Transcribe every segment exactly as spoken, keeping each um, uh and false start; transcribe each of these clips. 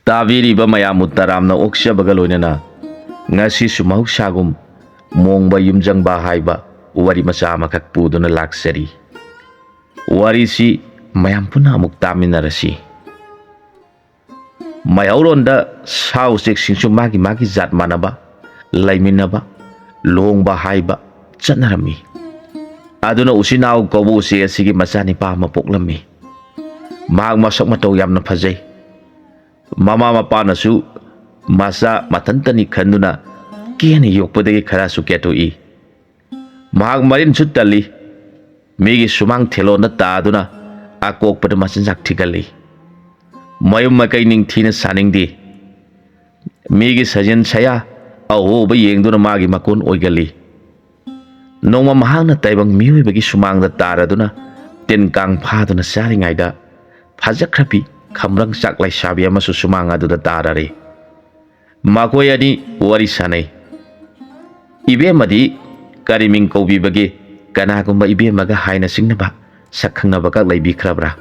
ꯇꯥꯕꯤꯔꯤꯕ ꯃꯌꯥꯝꯕꯨ ꯇꯔꯥꯝꯅ ꯑꯣꯛꯆꯕꯒ ꯂꯣꯏꯅꯅ ꯉꯁꯤꯁꯨ ꯃꯍꯧꯁꯥꯒꯨꯝ ꯃꯣꯡꯕ ꯌꯨꯝꯖꯪꯕ ꯍꯥꯏꯕ ꯋꯥꯔꯤ ꯃꯆꯥ ꯑꯃꯈꯛ ꯄꯨꯗꯨꯅ ꯂꯥꯛꯆꯔꯤ꯫ ꯋꯥꯔꯤꯁꯤ ꯃꯌꯥꯝ ꯄꯨꯟꯅ ꯑꯃꯨꯛ ꯇꯥꯃꯤꯟꯅꯔꯁꯤ꯫ ꯃꯩꯍꯧꯔꯣꯟꯗ ꯁꯥ ꯎꯆꯦꯛꯁꯤꯡꯁꯨ ꯃꯥꯒꯤ ꯃꯥꯒꯤ ꯖꯥꯠ ꯃꯥꯟꯅꯕ, ꯂꯩꯃꯤꯟꯅꯕ, ꯂꯨꯍꯣꯡꯕ ꯍꯥꯏꯕ ꯆꯠꯅꯔꯝꯃꯤ꯫ ꯑꯗꯨꯅ ꯎꯆꯤꯅꯥꯎ ꯀꯧꯕ ꯎꯆꯦꯛ ꯑꯁꯤꯒꯤ ꯃꯆꯥꯅꯤꯄꯥ ꯑꯃ ꯄꯣꯛꯂꯝꯃꯤ꯫ ꯃꯍꯥꯛ ꯃꯁꯛ ꯃꯇꯧ ꯌꯥꯝꯅ ꯐꯖꯩ꯫ ꯃꯃꯥ ꯃꯄꯥꯅꯁꯨ ꯃꯆꯥ ꯃꯊꯟꯇꯅꯤ ꯈꯟꯗꯨꯅ ꯀꯦꯅ ꯌꯣꯛꯄꯗꯒꯤ ꯈꯔꯁꯨ ꯀꯦꯊꯣꯛꯏ꯫ ꯃꯍꯥꯛ ꯃꯔꯤꯟꯁꯨ ꯇꯜꯂꯤ꯫ ꯃꯤꯒꯤ ꯁꯨꯃꯥꯡ ꯊꯦꯂꯣꯟꯗ ꯇꯥꯗꯨꯅ ꯑꯀꯣꯛꯄꯗ ꯃꯆꯤꯟꯖꯥꯛ ꯊꯤꯒꯜꯂꯤ꯫ ꯃꯌꯨꯝ ꯃꯀꯩ ꯅꯤꯡꯊꯤꯅ ꯁꯥꯅꯤꯡꯗꯦ꯫ ꯃꯤꯒꯤ ꯁꯖꯤꯟ ꯁꯌꯥ ꯑꯍꯣꯕ ꯌꯦꯡꯗꯨꯅ ꯃꯥꯒꯤ ꯃꯀꯣꯟ ꯑꯣꯏꯒꯜꯂꯤ꯫ ꯅꯣꯡꯃ ꯃꯍꯥꯛꯅ ꯇꯥꯏꯕꯪ ꯃꯤꯑꯣꯏꯕꯒꯤ ꯁꯨꯃꯥꯡꯗ ꯇꯥꯔꯗꯨꯅ ꯇꯤꯟ ꯀꯥꯡ ꯐꯥꯗꯨꯅ ꯆꯥꯔꯤꯉꯩꯗ ꯐꯖꯈ꯭ꯔꯕꯤ ꯈꯝꯕ꯭ꯔꯪ ꯆꯥꯛ ꯂꯩꯁꯥꯕꯤ ꯑꯃꯁꯨ ꯁꯨꯃꯥꯡ ꯑꯗꯨꯗ ꯇꯥꯔꯔꯦ꯫ ꯃꯈꯣꯏ ꯑꯅꯤ ꯋꯥꯔꯤ ꯁꯥꯅꯩ꯫ "ꯏꯕꯦꯝꯃꯗꯤ ꯀꯔꯤ ꯃꯤꯡ ꯀꯧꯕꯤꯕꯒꯦ? ꯀꯅꯥꯒꯨꯝꯕ ꯏꯕꯦꯝꯃꯒ ꯍꯥꯏꯅ ꯆꯤꯡꯅꯕ ꯁꯛ ꯈꯪꯅꯕꯒ ꯂꯩꯕꯤꯈ꯭ꯔꯕ꯭ꯔꯥ?"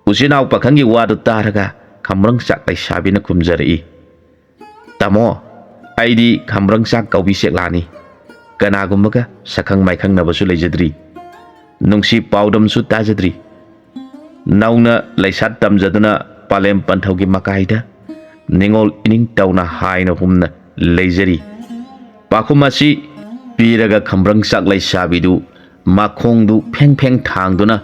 ꯎꯆꯤꯟꯅꯥꯎ ꯄꯥꯈꯪꯒꯤ ꯋꯥꯗꯨ ꯇꯥꯔꯒ ꯈꯝꯕ꯭ꯔꯪ ꯆꯥꯛ ꯂꯩꯁꯥꯕꯤꯅ ꯈꯨꯝꯖꯔꯛꯏ, "ꯇꯥꯃꯣ, ꯑꯩꯗꯤ ꯈꯝꯕ꯭ꯔꯪ ꯆꯥꯛ ꯀꯧꯕꯤ ꯆꯦꯛꯂꯥꯅꯤ꯫ ꯀꯅꯥꯒꯨꯝꯕꯒ ꯁꯛꯈꯪ ꯃꯥꯏꯈꯪꯅꯕꯁꯨ ꯂꯩꯖꯗ꯭ꯔꯤ꯫ ꯅꯨꯡꯁꯤ ꯄꯥꯎꯗꯝꯁꯨ ꯇꯥꯖꯗ꯭ꯔꯤ꯫ ꯅꯧꯅ ꯂꯩꯁꯥ ꯇꯝꯖꯗꯨꯅ ꯄꯥꯂꯦꯝ ꯄꯟꯊꯧꯒꯤ ꯃꯀꯥꯏꯗ ꯅꯤꯉꯣꯜ ꯏꯅꯤꯡꯇꯧꯅ ꯍꯥꯏꯅ ꯍꯨꯝꯅ ꯂꯩꯖꯔꯤ꯫" ꯄꯥꯎꯈꯨꯝ ꯑꯁꯤ ꯄꯤꯔꯒ ꯈꯝꯕ꯭ꯔꯪ ꯆꯥꯛ ꯂꯩꯁꯥꯕꯤꯗꯨ ꯃꯈꯣꯡꯗꯨ ꯐꯦꯡ ꯐꯦꯡ ꯊꯥꯡꯗꯨꯅ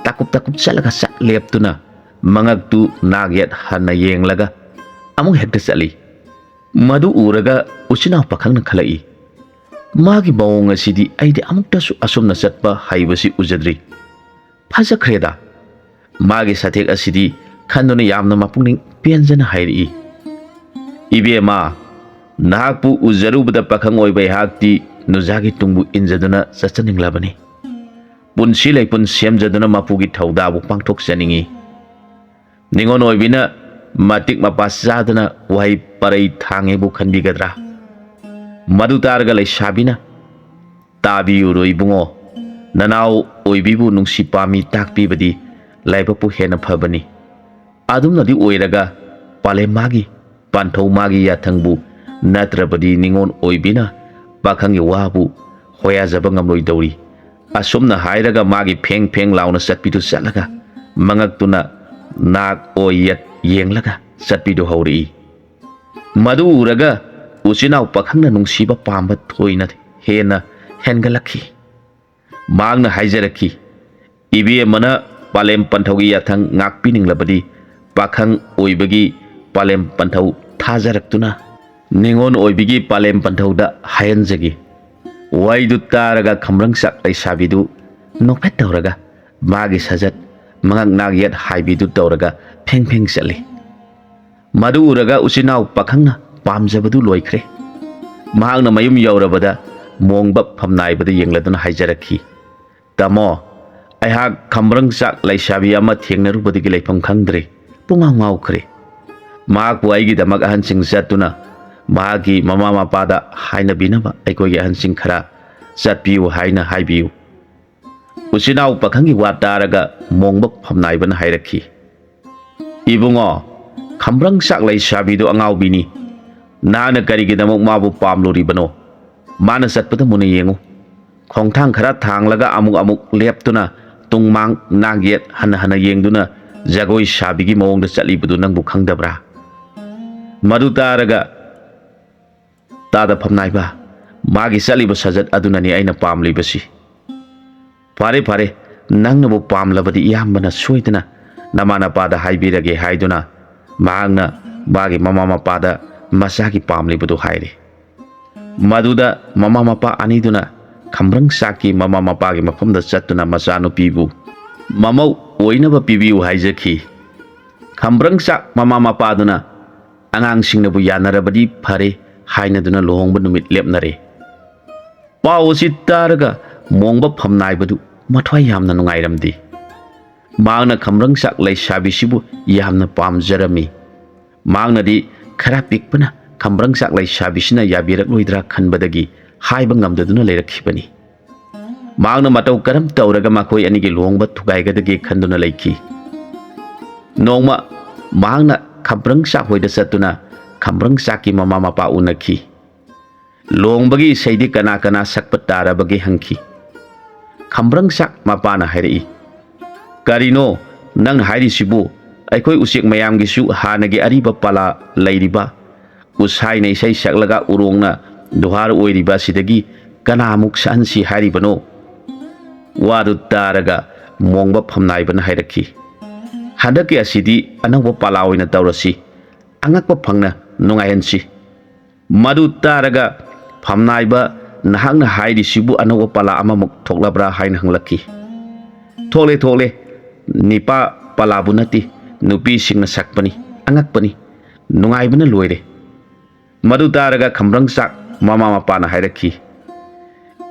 ꯇꯥꯀꯨꯞ ꯇꯥꯀꯨꯞ ꯆꯠꯂꯒ ꯆꯥꯛ ꯂꯦꯞꯇꯨꯅ ꯃꯉꯛꯇꯨ ꯅꯥꯛ ꯌꯦꯠ ꯍꯟꯅ ꯌꯦꯡꯂꯒ ꯑꯃꯨꯛ ꯍꯦꯛꯇ ꯆꯠꯂꯤ꯫ ꯃꯗꯨ ꯎꯔꯒ ꯎꯆꯤꯟꯅꯥꯎ ꯄꯥꯈꯪꯅ ꯈꯜꯂꯛꯏ, "ꯃꯥꯒꯤ ꯃꯑꯣꯡ ꯑꯁꯤꯗꯤ ꯑꯩꯗꯤ ꯑꯃꯨꯛꯇꯁꯨ ꯑꯁꯨꯝꯅ ꯆꯠꯄ ꯍꯩꯕꯁꯤ ꯎꯖꯗ꯭ꯔꯤ꯫ ꯐꯖꯈ꯭ꯔꯦꯗ ꯃꯥꯒꯤ ꯁꯥꯊꯦꯛ ꯑꯁꯤꯗꯤ" ꯈꯟꯗꯨꯅ ꯌꯥꯝꯅ ꯃꯄꯨꯛꯅꯤꯡ ꯄꯦꯟꯖꯅ ꯍꯥꯏꯔꯛꯏ, "ꯏꯕꯦꯝꯃ, ꯅꯍꯥꯛꯄꯨ ꯎꯖꯔꯨꯕꯗ ꯄꯥꯈꯪ ꯑꯣꯏꯕ ꯑꯩꯍꯥꯛꯇꯤ ꯅꯨꯖꯥꯒꯤ ꯇꯨꯡꯕꯨ ꯏꯟꯖꯗꯨꯅ ꯆꯠꯆꯅꯤꯡꯂꯕꯅꯤ꯫ ꯄꯨꯟꯁꯤ ꯂꯩꯄꯨꯟ ꯁꯦꯝꯖꯗꯨꯅ ꯃꯄꯨꯒꯤ ꯊꯧꯗꯥꯡꯕꯨ ꯄꯥꯡꯊꯣꯛꯆꯅꯤꯡꯏ꯫" ꯅꯤꯉꯣꯜ ꯑꯣꯏꯕꯤꯅ ꯃꯇꯤꯛ ꯃꯄꯥ ꯆꯥꯗꯅ ꯋꯥꯍꯩ ꯄꯔꯩ ꯊꯥꯡꯉꯦꯕꯨ ꯈꯟꯕꯤꯒꯗ꯭ꯔꯥ? ꯃꯗꯨ ꯇꯥꯔꯒ ꯂꯩꯁꯥꯕꯤꯅ, "ꯇꯥꯕꯤꯌꯨꯔꯣ ꯏꯕꯨꯡꯉꯣ, ꯅꯅꯥꯎ ꯑꯣꯏꯕꯤꯕꯨ ꯅꯨꯡꯁꯤ ꯄꯥꯝꯃꯤ ꯇꯥꯛꯄꯤꯕꯗꯤ ꯂꯥꯏꯕꯛꯄꯨ ꯍꯦꯟꯅ ꯐꯕꯅꯤ꯫ ꯑꯗꯨꯝꯅꯗꯤ ꯑꯣꯏꯔꯒ ꯄꯥꯂꯦꯝ ꯃꯥꯒꯤ, ꯄꯥꯟꯊꯧ ꯃꯥꯒꯤ ꯌꯥꯊꯪꯕꯨ ꯅꯠꯇ꯭ꯔꯕꯗꯤ ꯅꯤꯉꯣꯜ ꯑꯣꯏꯕꯤꯅ ꯄꯥꯈꯪꯒꯤ ꯋꯥꯕꯨ ꯍꯣꯌꯥꯖꯕ ꯉꯝꯂꯣꯏꯗꯧꯔꯤ꯫ ꯑꯁꯨꯝꯅ ꯍꯥꯏꯔꯒ ꯃꯥꯒꯤ ꯐꯦꯡ ꯐꯦꯡ ꯂꯥꯎꯅ ꯆꯠꯄꯤꯗꯨ ꯆꯠꯂꯒ ꯃꯉꯛꯇꯨꯅ ꯅꯥꯛ ꯑꯣꯏ ꯌꯦꯠ ꯌꯦꯡꯂꯒ ꯆꯠꯄꯤꯗꯨ ꯍꯧꯔꯛꯏ꯫ ꯃꯗꯨ ꯎꯔꯒ ꯎꯆꯤꯟꯅꯥꯎ ꯄꯥꯈꯪꯅ ꯅꯨꯡꯁꯤꯕ ꯄꯥꯝꯕ ꯊꯣꯏꯅ ꯍꯦꯟꯅ ꯍꯦꯟꯒꯠꯂꯛꯈꯤ꯫ ꯃꯍꯥꯛꯅ ꯍꯥꯏꯖꯔꯛꯈꯤ, "ꯏꯕꯦꯝꯃꯅ ꯄꯥꯂꯦꯝ ꯄꯟꯊꯧꯒꯤ ꯌꯥꯊꯪ ꯉꯥꯛꯄꯤꯅꯤꯡꯂꯕꯗꯤ ꯄꯥꯈꯪ ꯑꯣꯏꯕꯒꯤ ꯄꯥꯂꯦꯝ ꯄꯟꯊꯧ ꯊꯥꯖꯔꯛꯇꯨꯅ ꯅꯤꯉꯣꯜ ꯑꯣꯏꯕꯤꯒꯤ ꯄꯥꯂꯦꯝ ꯄꯟꯊꯧꯗ ꯍꯥꯏꯍꯟꯖꯒꯦ꯫" ꯋꯥꯍꯩꯗꯨ ꯇꯥꯔꯒ ꯈꯝꯕ꯭ꯔꯪꯆꯥꯛ ꯂꯩꯁꯥꯕꯤꯗꯨ ꯅꯣꯛꯐꯦꯠ ꯇꯧꯔꯒ ꯃꯥꯒꯤ ꯁꯥꯖꯠ ꯃꯉꯛ ꯅꯥꯛ ꯌꯦꯠ ꯍꯥꯏꯕꯤꯗꯨ ꯇꯧꯔꯒ ꯐꯦꯡ ꯐꯦꯡ ꯆꯠꯂꯤ꯫ ꯃꯗꯨ ꯎꯔꯒ ꯎꯆꯤꯟꯅꯥꯎ ꯄꯥꯈꯪꯅ ꯄꯥꯝꯖꯕꯗꯨ ꯂꯣꯏꯈ꯭ꯔꯦ꯫ ꯃꯍꯥꯛꯅ ꯃꯌꯨꯝ ꯌꯧꯔꯕꯗ ꯃꯣꯡꯕ ꯐꯝꯅꯥꯏꯕꯗ ꯌꯦꯡꯂꯗꯨꯅ ꯍꯥꯏꯖꯔꯛꯈꯤ, "ꯇꯥꯃꯣ, ꯑꯩꯍꯥꯛ ꯈꯝꯕ꯭ꯔꯪꯆꯥꯛ ꯂꯩꯁꯥꯕꯤ ꯑꯃ ꯊꯦꯡꯅꯔꯨꯕꯗꯒꯤ ꯂꯩꯐꯝ ꯈꯪꯗ꯭ꯔꯦ꯫ ꯄꯨꯡꯉꯥꯎ ꯉꯥꯎꯈ꯭ꯔꯦ꯫ ꯃꯍꯥꯛꯄꯨ ꯑꯩꯒꯤꯗꯃꯛ ꯑꯍꯟꯁꯤꯡ ꯆꯠꯇꯨꯅ ꯃꯍꯥꯛꯀꯤ ꯃꯃꯥ ꯃꯄꯥꯗ ꯍꯥꯏꯅꯕꯤꯅꯕ ꯑꯩꯈꯣꯏꯒꯤ ꯑꯍꯟꯁꯤꯡ ꯈꯔ ꯆꯠꯄꯤꯌꯨ ꯍꯥꯏꯅ ꯍꯥꯏꯕꯤꯌꯨ꯫" ꯎꯆꯤꯟꯅꯥꯎ ꯄꯥꯈꯪꯒꯤ ꯋꯥ ꯇꯥꯔꯒ ꯃꯣꯡꯕ ꯐꯝꯅꯥꯏꯕꯅ ꯍꯥꯏꯔꯛꯈꯤ, "ꯏꯕꯨꯡꯉꯣ, ꯈꯝꯕ꯭ꯔꯪꯆꯥꯛ ꯂꯩꯁꯥꯕꯤꯗꯨ ꯑꯉꯥꯎꯕꯤꯅꯤ꯫ ꯅꯍꯥꯛꯅ ꯀꯔꯤꯒꯤꯗꯃꯛ ꯃꯥꯕꯨ ꯄꯥꯝꯂꯨꯔꯤꯕꯅꯣ? ꯃꯥꯅ ꯆꯠꯄꯗ ꯃꯨꯟꯅ ꯌꯦꯡꯉꯨ꯫ ꯈꯣꯡꯊꯥꯡ ꯈꯔ ꯊꯥꯡꯂꯒ ꯑꯃꯨꯛ ꯑꯃꯨꯛ ꯂꯦꯞꯇꯨꯅ ꯇꯨꯡ ꯃꯥꯡ ꯅꯥꯛ ꯌꯦꯠ ꯍꯟꯅ ꯍꯟꯅ ꯌꯦꯡꯗꯨꯅ ꯖꯒꯣꯏ ꯁꯥꯕꯤꯒꯤ ꯃꯑꯣꯡꯗ ꯆꯠꯂꯤꯕꯗꯨ ꯅꯪꯕꯨ ꯈꯪꯗꯕ꯭ꯔꯥ?" ꯃꯗꯨ ꯇꯥꯔꯒ, "ꯇꯥꯗ ꯐꯝꯅꯥꯏꯕ, ꯃꯥꯒꯤ ꯆꯠꯂꯤꯕ ꯁꯥꯖꯠ ꯑꯗꯨꯅꯅꯤ ꯑꯩꯅ ꯄꯥꯝꯂꯤꯕꯁꯤ꯫" "ꯐꯔꯦ, ꯐꯔꯦ, ꯅꯪꯅꯕꯨ ꯄꯥꯝꯂꯕꯗꯤ ꯏꯌꯥꯝꯕꯅ ꯁꯣꯏꯗꯅ ꯅꯃꯥ ꯅꯄꯥꯗ ꯍꯥꯏꯕꯤꯔꯒꯦ" ꯍꯥꯏꯗꯨꯅ ꯃꯍꯥꯛꯅ ꯃꯥꯒꯤ ꯃꯃꯥ ꯃꯄꯥꯗ ꯃꯆꯥꯒꯤ ꯄꯥꯝꯂꯤꯕꯗꯨ ꯍꯥꯏꯔꯦ꯫ ꯃꯗꯨꯗ ꯃꯃꯥ ꯃꯄꯥ ꯑꯅꯤꯗꯨꯅ ꯈꯝꯕ꯭ꯔꯪꯆꯥꯛꯀꯤ ꯃꯃꯥ ꯃꯄꯥꯒꯤ ꯃꯐꯝꯗ ꯆꯠꯇꯨꯅ ꯃꯆꯥꯅꯨꯄꯤꯕꯨ ꯃꯃꯧ ꯑꯣꯏꯅꯕ ꯄꯤꯕꯤꯌꯨ ꯍꯥꯏꯖꯈꯤ꯫ ꯈꯝꯕ꯭ꯔꯪꯆꯥꯛ ꯃꯃꯥ ꯃꯄꯥꯗꯨꯅ ꯑꯉꯥꯡꯁꯤꯡꯅꯕꯨ ꯌꯥꯅꯔꯕꯗꯤ ꯐꯔꯦ ꯍꯥꯏꯅꯗꯨꯅ ꯂꯨꯍꯣꯡꯕ ꯅꯨꯃꯤꯠ ꯂꯦꯞꯅꯔꯦ꯫ ꯄꯥꯎ ꯑꯁꯤ ꯇꯥꯔꯒ ꯃꯣꯡꯕ ꯐꯝꯅꯥꯏꯕꯗꯨ ꯃꯊ꯭ꯋꯥꯏ ꯌꯥꯝꯅ ꯅꯨꯡꯉꯥꯏꯔꯝꯗꯦ꯫ ꯃꯍꯥꯛꯅ ꯈꯝꯕ꯭ꯔꯪꯆꯥꯛ ꯂꯩꯁꯥꯕꯤꯁꯤꯕꯨ ꯌꯥꯝꯅ ꯄꯥꯝꯖꯔꯝꯃꯤ꯫ ꯃꯍꯥꯛꯅꯗꯤ ꯈꯔ ꯄꯤꯛꯄꯅ ꯈꯝꯕ꯭ꯔꯪꯆꯥꯛ ꯂꯩꯁꯥꯕꯤꯁꯤꯅ ꯌꯥꯕꯤꯔꯛꯂꯣꯏꯗ꯭ꯔꯥ ꯈꯟꯕꯗꯒꯤ ꯍꯥꯏꯕ ꯉꯝꯗꯗꯨꯅ ꯂꯩꯔꯛꯈꯤꯕꯅꯤ꯫ ꯃꯍꯥꯛꯅ ꯃꯇꯧ ꯀꯔꯝ ꯇꯧꯔꯒ ꯃꯈꯣꯏ ꯑꯅꯤꯒꯤ ꯂꯨꯍꯣꯡꯕ ꯊꯨꯒꯥꯏꯒꯗꯒꯦ ꯈꯟꯗꯨꯅ ꯂꯩꯈꯤ꯫ ꯅꯣꯡꯃ ꯃꯍꯥꯛꯅ ꯈꯝꯕ꯭ꯔꯪꯆꯥꯛ ꯍꯣꯏꯗ ꯆꯠꯇꯨꯅ ꯈꯝꯕ꯭ꯔꯪꯆꯥꯛꯀꯤ ꯃꯃꯥ ꯃꯄꯥ ꯎꯅꯈꯤ꯫ ꯂꯨꯍꯣꯡꯕꯒꯤ ꯏꯁꯩꯗꯤ ꯀꯅꯥ ꯀꯅꯥ ꯁꯛꯄ ꯇꯥꯔꯕꯒꯦ ꯍꯪꯈꯤ꯫ ꯈꯝꯕ꯭ꯔꯪꯆꯥꯛ ꯃꯄꯥꯅ ꯍꯥꯏꯔꯛꯏ, "ꯀꯔꯤꯅꯣ ꯅꯪꯅ ꯍꯥꯏꯔꯤꯁꯤꯕꯨ? ꯑꯩꯈꯣꯏ ꯎꯆꯦꯛ ꯃꯌꯥꯝꯒꯤꯁꯨ ꯍꯥꯟꯅꯒꯤ ꯑꯔꯤꯕ ꯄꯂꯥ ꯂꯩꯔꯤꯕ꯫ ꯎꯁꯥꯏꯅ ꯏꯁꯩ ꯁꯛꯂꯒ ꯎꯔꯣꯡꯅ ꯗꯨꯍꯥꯔ ꯑꯣꯏꯔꯤꯕ ꯑꯁꯤꯗꯒꯤ ꯀꯅꯥꯃꯨꯛ ꯁꯛꯍꯟꯁꯤ ꯍꯥꯏꯔꯤꯕꯅꯣ?" ꯋꯥꯗꯨ ꯇꯥꯔꯒ ꯃꯣꯡꯕ ꯐꯝꯅꯥꯏꯕꯅ ꯍꯥꯏꯔꯛꯈꯤ, "ꯍꯟꯗꯛꯀꯤ ꯑꯁꯤꯗꯤ ꯑꯅꯧꯕ ꯄꯂꯥ ꯑꯣꯏꯅ ꯇꯧꯔꯁꯤ꯫ ꯑꯉꯛꯄ ꯐꯪꯅ ꯅꯨꯡꯉꯥꯏꯍꯟꯁꯤ꯫" ꯃꯗꯨ ꯇꯥꯔꯒ ꯐꯝꯅꯥꯏꯕ, "ꯅꯍꯥꯛꯅ ꯍꯥꯏꯔꯤꯁꯤꯕꯨ ꯑꯅꯧꯕ ꯄꯂꯥ ꯑꯃꯃꯨꯛ ꯊꯣꯛꯂꯕ꯭ꯔꯥ?" ꯍꯥꯏꯅ ꯍꯪꯂꯛꯈꯤ꯫ "ꯊꯣꯛꯂꯦ, ꯊꯣꯛꯂꯦ꯫ ꯅꯤꯄꯥ ꯄꯂꯥꯕꯨ ꯅꯠꯇꯦ, ꯅꯨꯄꯤꯁꯤꯡꯅ ꯁꯛꯄꯅꯤ꯫ ꯑꯉꯛꯄꯅꯤ꯫ ꯅꯨꯡꯉꯥꯏꯕꯅ ꯂꯣꯏꯔꯦ꯫" ꯃꯗꯨ ꯇꯥꯔꯒ ꯈꯝꯕ꯭ꯔꯪꯆꯥꯛ ꯃꯃꯥ ꯃꯄꯥꯅ ꯍꯥꯏꯔꯛꯈꯤ,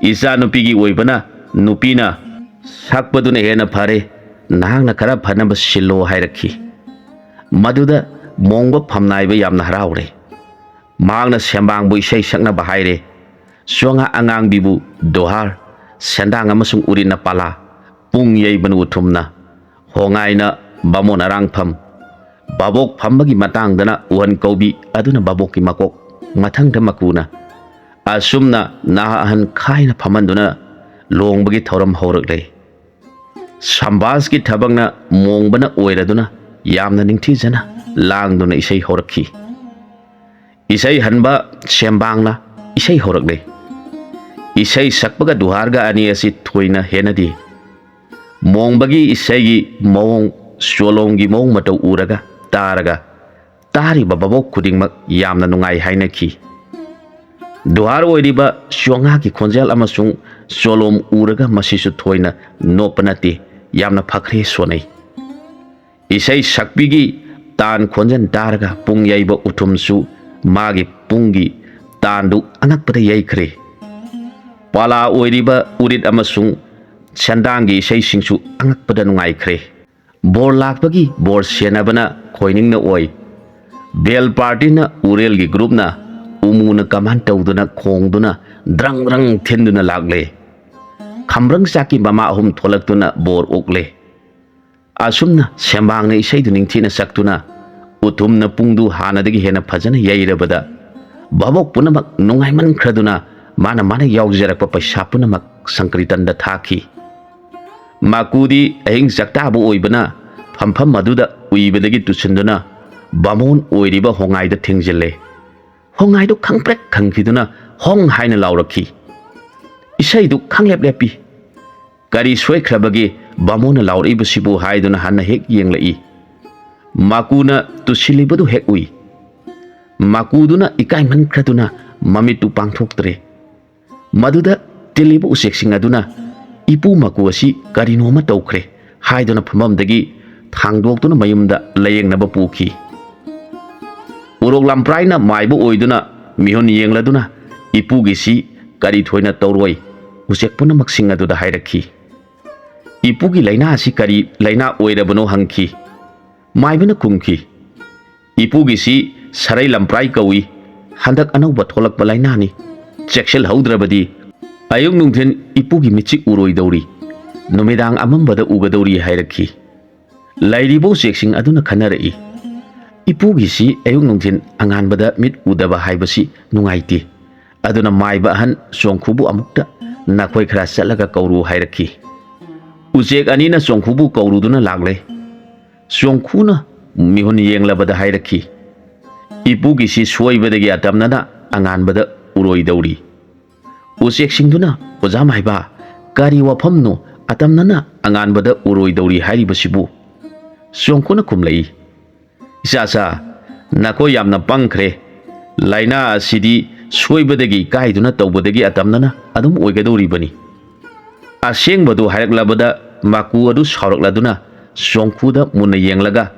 "ꯏꯆꯥ ꯅꯨꯄꯤꯒꯤ ꯑꯣꯏꯕꯅ ꯅꯨꯄꯤꯅ ꯁꯛꯄꯗꯨꯅ ꯍꯦꯟꯅ ꯐꯔꯦ꯫ ꯅꯍꯥꯛꯅ ꯈꯔ ꯐꯅꯕ ꯁꯤꯜꯂꯣ," ꯍꯥꯏꯔꯛꯈꯤ꯫ ꯃꯗꯨꯗ ꯃꯣꯡꯕ ꯐꯝꯅꯥꯏꯕ ꯌꯥꯝꯅ ꯍꯔꯥꯎꯔꯦ꯫ ꯃꯍꯥꯛꯅ ꯁꯦꯝꯕꯥꯡꯕꯨ ꯏꯁꯩ ꯁꯛꯅꯕ ꯍꯥꯏꯔꯦ꯫ ꯆꯣꯉꯥ ꯑꯉꯥꯡꯕꯤꯕꯨ ꯗꯣꯍꯥꯔ, ꯁꯦꯟꯗꯥꯡ ꯑꯃꯁꯨꯡ ꯎꯔꯤꯠꯅ ꯄꯂꯥ, ꯄꯨꯡ ꯌꯩꯕꯅ ꯎꯊꯨꯝꯅ, ꯍꯣꯉꯥꯏꯅ ꯕꯥꯃꯣꯟ ꯑꯔꯥꯡꯐꯝ, ꯚꯥꯕꯣꯛ ꯐꯝꯕꯒꯤ ꯃꯇꯥꯡꯗꯅ ꯎꯍꯟ ꯀꯧꯕꯤ ꯑꯗꯨꯅ ꯚꯥꯕꯣꯛꯀꯤ ꯃꯀꯣꯛ, ꯃꯊꯪꯗ ꯃꯀꯨꯅ, ꯑꯁꯨꯝꯅ ꯅꯍꯥ ꯑꯍꯟ ꯈꯥꯏꯅ ꯐꯝꯍꯟꯗꯨꯅ ꯂꯨꯍꯣꯡꯕꯒꯤ ꯊꯧꯔꯝ ꯍꯧꯔꯛꯂꯦ꯫ ꯁꯝꯕꯥꯁꯀꯤ ꯊꯕꯛꯅ ꯃꯣꯡꯕꯅ ꯑꯣꯏꯔꯗꯨꯅ ꯌꯥꯝꯅ ꯅꯤꯡꯊꯤꯖꯅ ꯂꯥꯡꯗꯨꯅ ꯏꯁꯩ ꯍꯧꯔꯛꯈꯤ꯫ ꯏꯁꯩ ꯍꯟꯕ ꯁꯦꯝꯕꯥꯡꯅ ꯏꯁꯩ ꯍꯧꯔꯛꯂꯦ꯫ ꯏꯁꯩ ꯁꯛꯄꯒ ꯗꯨꯍꯥꯔꯒ ꯑꯅꯤ ꯑꯁꯤ ꯊꯣꯏꯅ ꯍꯦꯟꯅꯗꯦ꯫ ꯃꯣꯡꯕꯒꯤ ꯏꯁꯩꯒꯤ ꯃꯑꯣꯡ, ꯆꯣꯂꯣꯝꯒꯤ ꯃꯑꯣꯡ ꯃꯇꯧ ꯎꯔꯒ, ꯇꯥꯔꯒ, ꯇꯥꯔꯤꯕ ꯚꯥꯕꯣꯛ ꯈꯨꯗꯤꯡꯃꯛ ꯌꯥꯝꯅ ꯅꯨꯡꯉꯥꯏ ꯍꯥꯏꯅꯈꯤ꯫ ꯗꯨꯍꯥꯔ ꯑꯣꯏꯔꯤꯕ ꯆꯣꯉꯥꯒꯤ ꯈꯣꯟꯖꯦꯜ ꯑꯃꯁꯨꯡ ꯆꯣꯂꯣꯝ ꯎꯔꯒ ꯃꯁꯤꯁꯨ ꯊꯣꯏꯅ ꯅꯣꯞꯄ ꯅꯠꯇꯦ, ꯌꯥꯝꯅ ꯐꯈ꯭ꯔꯦ ꯁꯣꯟꯅꯩ꯫ ꯏꯁꯩ ꯁꯛꯄꯤꯒꯤ ꯇꯥꯟ ꯈꯣꯟꯖꯦꯜ ꯇꯥꯔꯒ ꯄꯨꯡ ꯌꯩꯕ ꯎꯊꯨꯝꯁꯨ ꯃꯥꯒꯤ ꯄꯨꯡꯒꯤ ꯇꯥꯟꯗꯨ ꯑꯉꯛꯄꯗ ꯌꯩꯈ꯭ꯔꯦ꯫ ꯄꯥꯂꯥ ꯑꯣꯏꯔꯤꯕ ꯎꯔꯤꯠ ꯑꯃꯁꯨꯡ ꯁꯦꯟꯗꯥꯡꯒꯤ ꯏꯁꯩꯁꯤꯡꯁꯨ ꯑꯉꯛꯄꯗ ꯅꯨꯡꯉꯥꯏꯈ꯭ꯔꯦ꯫ ꯕꯣꯔ ꯂꯥꯛꯄꯒꯤ ꯕꯣꯔ ꯁꯦꯟꯅꯕꯅ ꯈꯣꯏꯅꯤꯡꯅ ꯑꯣꯏ꯫ ꯕꯦꯜ ꯄꯥꯔꯇꯤꯅ ꯎꯔꯦꯜꯒꯤ ꯒ꯭ꯔꯨꯞꯅ ꯎꯃꯨꯅ ꯀꯃꯥꯟ ꯇꯧꯗꯨꯅ ꯈꯣꯡꯗꯨꯅ ꯗ꯭ꯔꯪ ꯗ꯭ꯔꯪ ꯊꯤꯟꯗꯨꯅ ꯂꯥꯛꯂꯦ꯫ ꯈꯝꯕ꯭ꯔꯪ ꯆꯥꯛꯀꯤ ꯃꯃꯥ ꯑꯍꯨꯝ ꯊꯣꯛꯂꯛꯇꯨꯅ ꯕꯣꯔ ꯑꯣꯛꯂꯦ꯫ ꯑꯁꯨꯝꯅ ꯁꯦꯝꯕꯥꯡꯅ ꯏꯁꯩꯗꯨ ꯅꯤꯡꯊꯤꯅ ꯁꯛꯇꯨꯅ ꯎꯊꯨꯝꯅ ꯄꯨꯡꯗꯨ ꯍꯥꯟꯅꯗꯒꯤ ꯍꯦꯟꯅ ꯐꯖꯅ ꯌꯩꯔꯕꯗ ꯚꯥꯕꯣꯛ ꯄꯨꯝꯅꯃꯛ ꯅꯨꯡꯉꯥꯏꯃꯟꯈ꯭ꯔꯗꯨꯅ ꯃꯥꯅ ꯃꯥꯅ ꯌꯥꯎꯖꯔꯛꯄ ꯄꯩꯁꯥ ꯄꯨꯝꯅꯃꯛ ꯁꯪꯀ꯭ꯔꯤꯇꯟꯗ ꯊꯥꯈꯤ꯫ ꯃꯥꯀꯨꯗꯤ ꯑꯍꯤꯡ ꯆꯥꯛꯇꯥꯕ ꯑꯣꯏꯕꯅ ꯐꯝꯐꯝ ꯑꯗꯨꯗ ꯎꯏꯕꯗꯒꯤ ꯇꯨꯁꯤꯟꯗꯨꯅ ꯕꯥꯃꯣꯟ ꯑꯣꯏꯔꯤꯕ ꯍꯣꯡꯉꯥꯏꯗ ꯊꯦꯡꯖꯤꯜꯂꯦ꯫ ꯍꯣꯡꯉꯥꯏꯗꯨ ꯈꯪꯄ꯭ꯔꯦꯛ ꯈꯪꯈꯤꯗꯨꯅ ꯍꯣꯡ ꯍꯥꯏꯅ ꯂꯥꯎꯔꯛꯈꯤ꯫ ꯏꯁꯩꯗꯨ ꯈꯪꯂꯦꯞ ꯂꯦꯞꯄꯤ꯫ "ꯀꯔꯤ ꯁꯣꯏꯈ꯭ꯔꯕꯒꯦ ꯕꯥꯃꯣꯟꯅ ꯂꯥꯎꯔꯛꯏꯕꯁꯤꯕꯨ?" ꯍꯥꯏꯗꯨꯅ ꯍꯟꯅ ꯍꯦꯛ ꯌꯦꯡꯂꯛꯏ꯫ ꯃꯥꯀꯨꯅ ꯇꯨꯁꯤꯜꯂꯤꯕꯗꯨ ꯍꯦꯛ ꯎꯏ꯫ ꯃꯥꯀꯨꯗꯨꯅ ꯏꯀꯥꯏꯃꯟꯈ꯭ꯔꯗꯨꯅ ꯃꯃꯤꯠꯇꯨ ꯄꯥꯡꯊꯣꯛꯇ꯭ꯔꯦ꯫ ꯃꯗꯨꯗ ꯇꯤꯜꯂꯤꯕ ꯎꯆꯦꯛꯁꯤꯡ ꯑꯗꯨꯅ, "ꯏꯄꯨ ꯃꯥꯀꯨ ꯑꯁꯤ ꯀꯔꯤꯅꯣꯃ ꯇꯧꯈ꯭ꯔꯦ" ꯍꯥꯏꯗꯨꯅ ꯐꯝꯐꯝꯗꯒꯤ ꯊꯥꯡꯗꯣꯛꯇꯨꯅ ꯃꯌꯨꯝꯗ ꯂꯥꯌꯦꯡꯅꯕ ꯄꯨꯈꯤ꯫ ꯎꯔꯣꯛ ꯂꯝꯄ꯭ꯔꯥꯏꯅ ꯃꯥꯏꯕ ꯑꯣꯏꯗꯨꯅ ꯃꯤꯍꯨꯟ ꯌꯦꯡꯂꯗꯨꯅ ꯏꯄꯨꯒꯤꯁꯤ ꯀꯔꯤ ꯊꯣꯏꯅ ꯇꯧꯔꯣꯏ ꯎꯆꯦꯛ ꯄꯨꯝꯅꯃꯛꯁꯤꯡ ꯑꯗꯨꯗ ꯍꯥꯏꯔꯛꯈꯤ꯫ "ꯏꯄꯨꯒꯤ ꯂꯥꯏꯅꯥ ꯑꯁꯤ ꯀꯔꯤ ꯂꯥꯏꯅꯥ ꯑꯣꯏꯔꯕꯅꯣ?" ꯍꯪꯈꯤ꯫ ꯃꯥꯏꯕꯅ ꯈꯨꯝꯈꯤ, "ꯏꯄꯨꯒꯤꯁꯤ ꯁꯔꯩ ꯂꯝꯄ꯭ꯔꯥꯏ ꯀꯧꯏ꯫ ꯍꯟꯗꯛ ꯑꯅꯧꯕ ꯊꯣꯛꯂꯛꯄ ꯂꯥꯏꯅꯥꯅꯤ꯫ ꯆꯦꯛꯁꯤꯜꯍꯧꯗ꯭ꯔꯕꯗꯤ ꯑꯌꯨꯛ ꯅꯨꯡꯊꯤꯟ ꯏꯄꯨꯒꯤ ꯃꯤꯠꯁꯤ ꯎꯔꯣꯏꯗꯧꯔꯤ꯫ ꯅꯨꯃꯤꯗꯥꯡ ꯑꯃꯝꯕꯗ ꯎꯒꯗꯧꯔꯤ" ꯍꯥꯏꯔꯛꯈꯤ꯫ ꯂꯩꯔꯤꯕ ꯎꯆꯦꯛꯁꯤꯡ ꯑꯗꯨꯅ ꯈꯟꯅꯔꯛꯏ, "ꯏꯄꯨꯒꯤꯁꯤ ꯑꯌꯨꯛ ꯅꯨꯡꯊꯤꯟ ꯑꯉꯥꯟꯕꯗ ꯃꯤꯠ ꯎꯗꯕ ꯍꯥꯏꯕꯁꯤ ꯅꯨꯡꯉꯥꯏꯇꯦ꯫ ꯑꯗꯨꯅ ꯃꯥꯏꯕ ꯑꯍꯟ ꯆꯣꯡꯈꯨꯕꯨ ꯑꯃꯨꯛꯇ ꯅꯈꯣꯏ ꯈꯔ ꯆꯠꯂꯒ ꯀꯧꯔꯨ" ꯍꯥꯏꯔꯛꯈꯤ꯫ ꯎꯆꯦꯛ ꯑꯅꯤꯅ ꯆꯣꯡꯈꯨꯕꯨ ꯀꯧꯔꯨꯗꯨꯅ ꯂꯥꯛꯂꯦ꯫ ꯆꯣꯡꯈꯨꯅ ꯃꯤꯍꯨꯟ ꯌꯦꯡꯂꯕꯗ ꯍꯥꯏꯔꯛꯈꯤ, "ꯏꯄꯨꯒꯤꯁꯤ ꯁꯣꯏꯕꯗꯒꯤ ꯑꯇꯝꯅꯅ ꯑꯉꯥꯟꯕꯗ ꯎꯔꯣꯏꯗꯧꯔꯤ"꯫ ꯎꯆꯦꯛꯁꯤꯡꯗꯨꯅ, "ꯑꯣꯖꯥ ꯃꯥꯏꯕ, ꯀꯔꯤ ꯋꯥꯐꯝꯅꯣ ꯑꯇꯝꯅꯅ ꯑꯉꯥꯟꯕꯗ ꯎꯔꯣꯏꯗꯧꯔꯤ ꯍꯥꯏꯔꯤꯕꯁꯤꯕꯨ?" ꯆꯣꯡꯈꯨꯅ ꯈꯨꯝꯂꯛꯏ, "ꯏꯆꯥꯆꯥ, ꯅꯈꯣꯏ ꯌꯥꯝꯅ ꯄꯪꯈ꯭ꯔꯦ꯫ ꯂꯥꯏꯅꯥ ꯑꯁꯤꯗꯤ ꯁꯣꯏꯕꯗꯒꯤ ꯀꯥꯏꯗꯨꯅ ꯇꯧꯕꯗꯒꯤ ꯑꯇꯝꯅꯅ ꯑꯗꯨꯝ ꯑꯣꯏꯒꯗꯧꯔꯤꯕꯅꯤ"꯫ ꯑꯁꯦꯡꯕꯗꯨ ꯍꯥꯏꯔꯛꯂꯕꯗ ꯃꯥꯀꯨ ꯑꯗꯨ ꯁꯥꯎꯔꯛꯂꯗꯨꯅ ꯆꯣꯡꯈꯨꯗ ꯃꯨꯟꯅ ꯌꯦꯡꯂꯒ,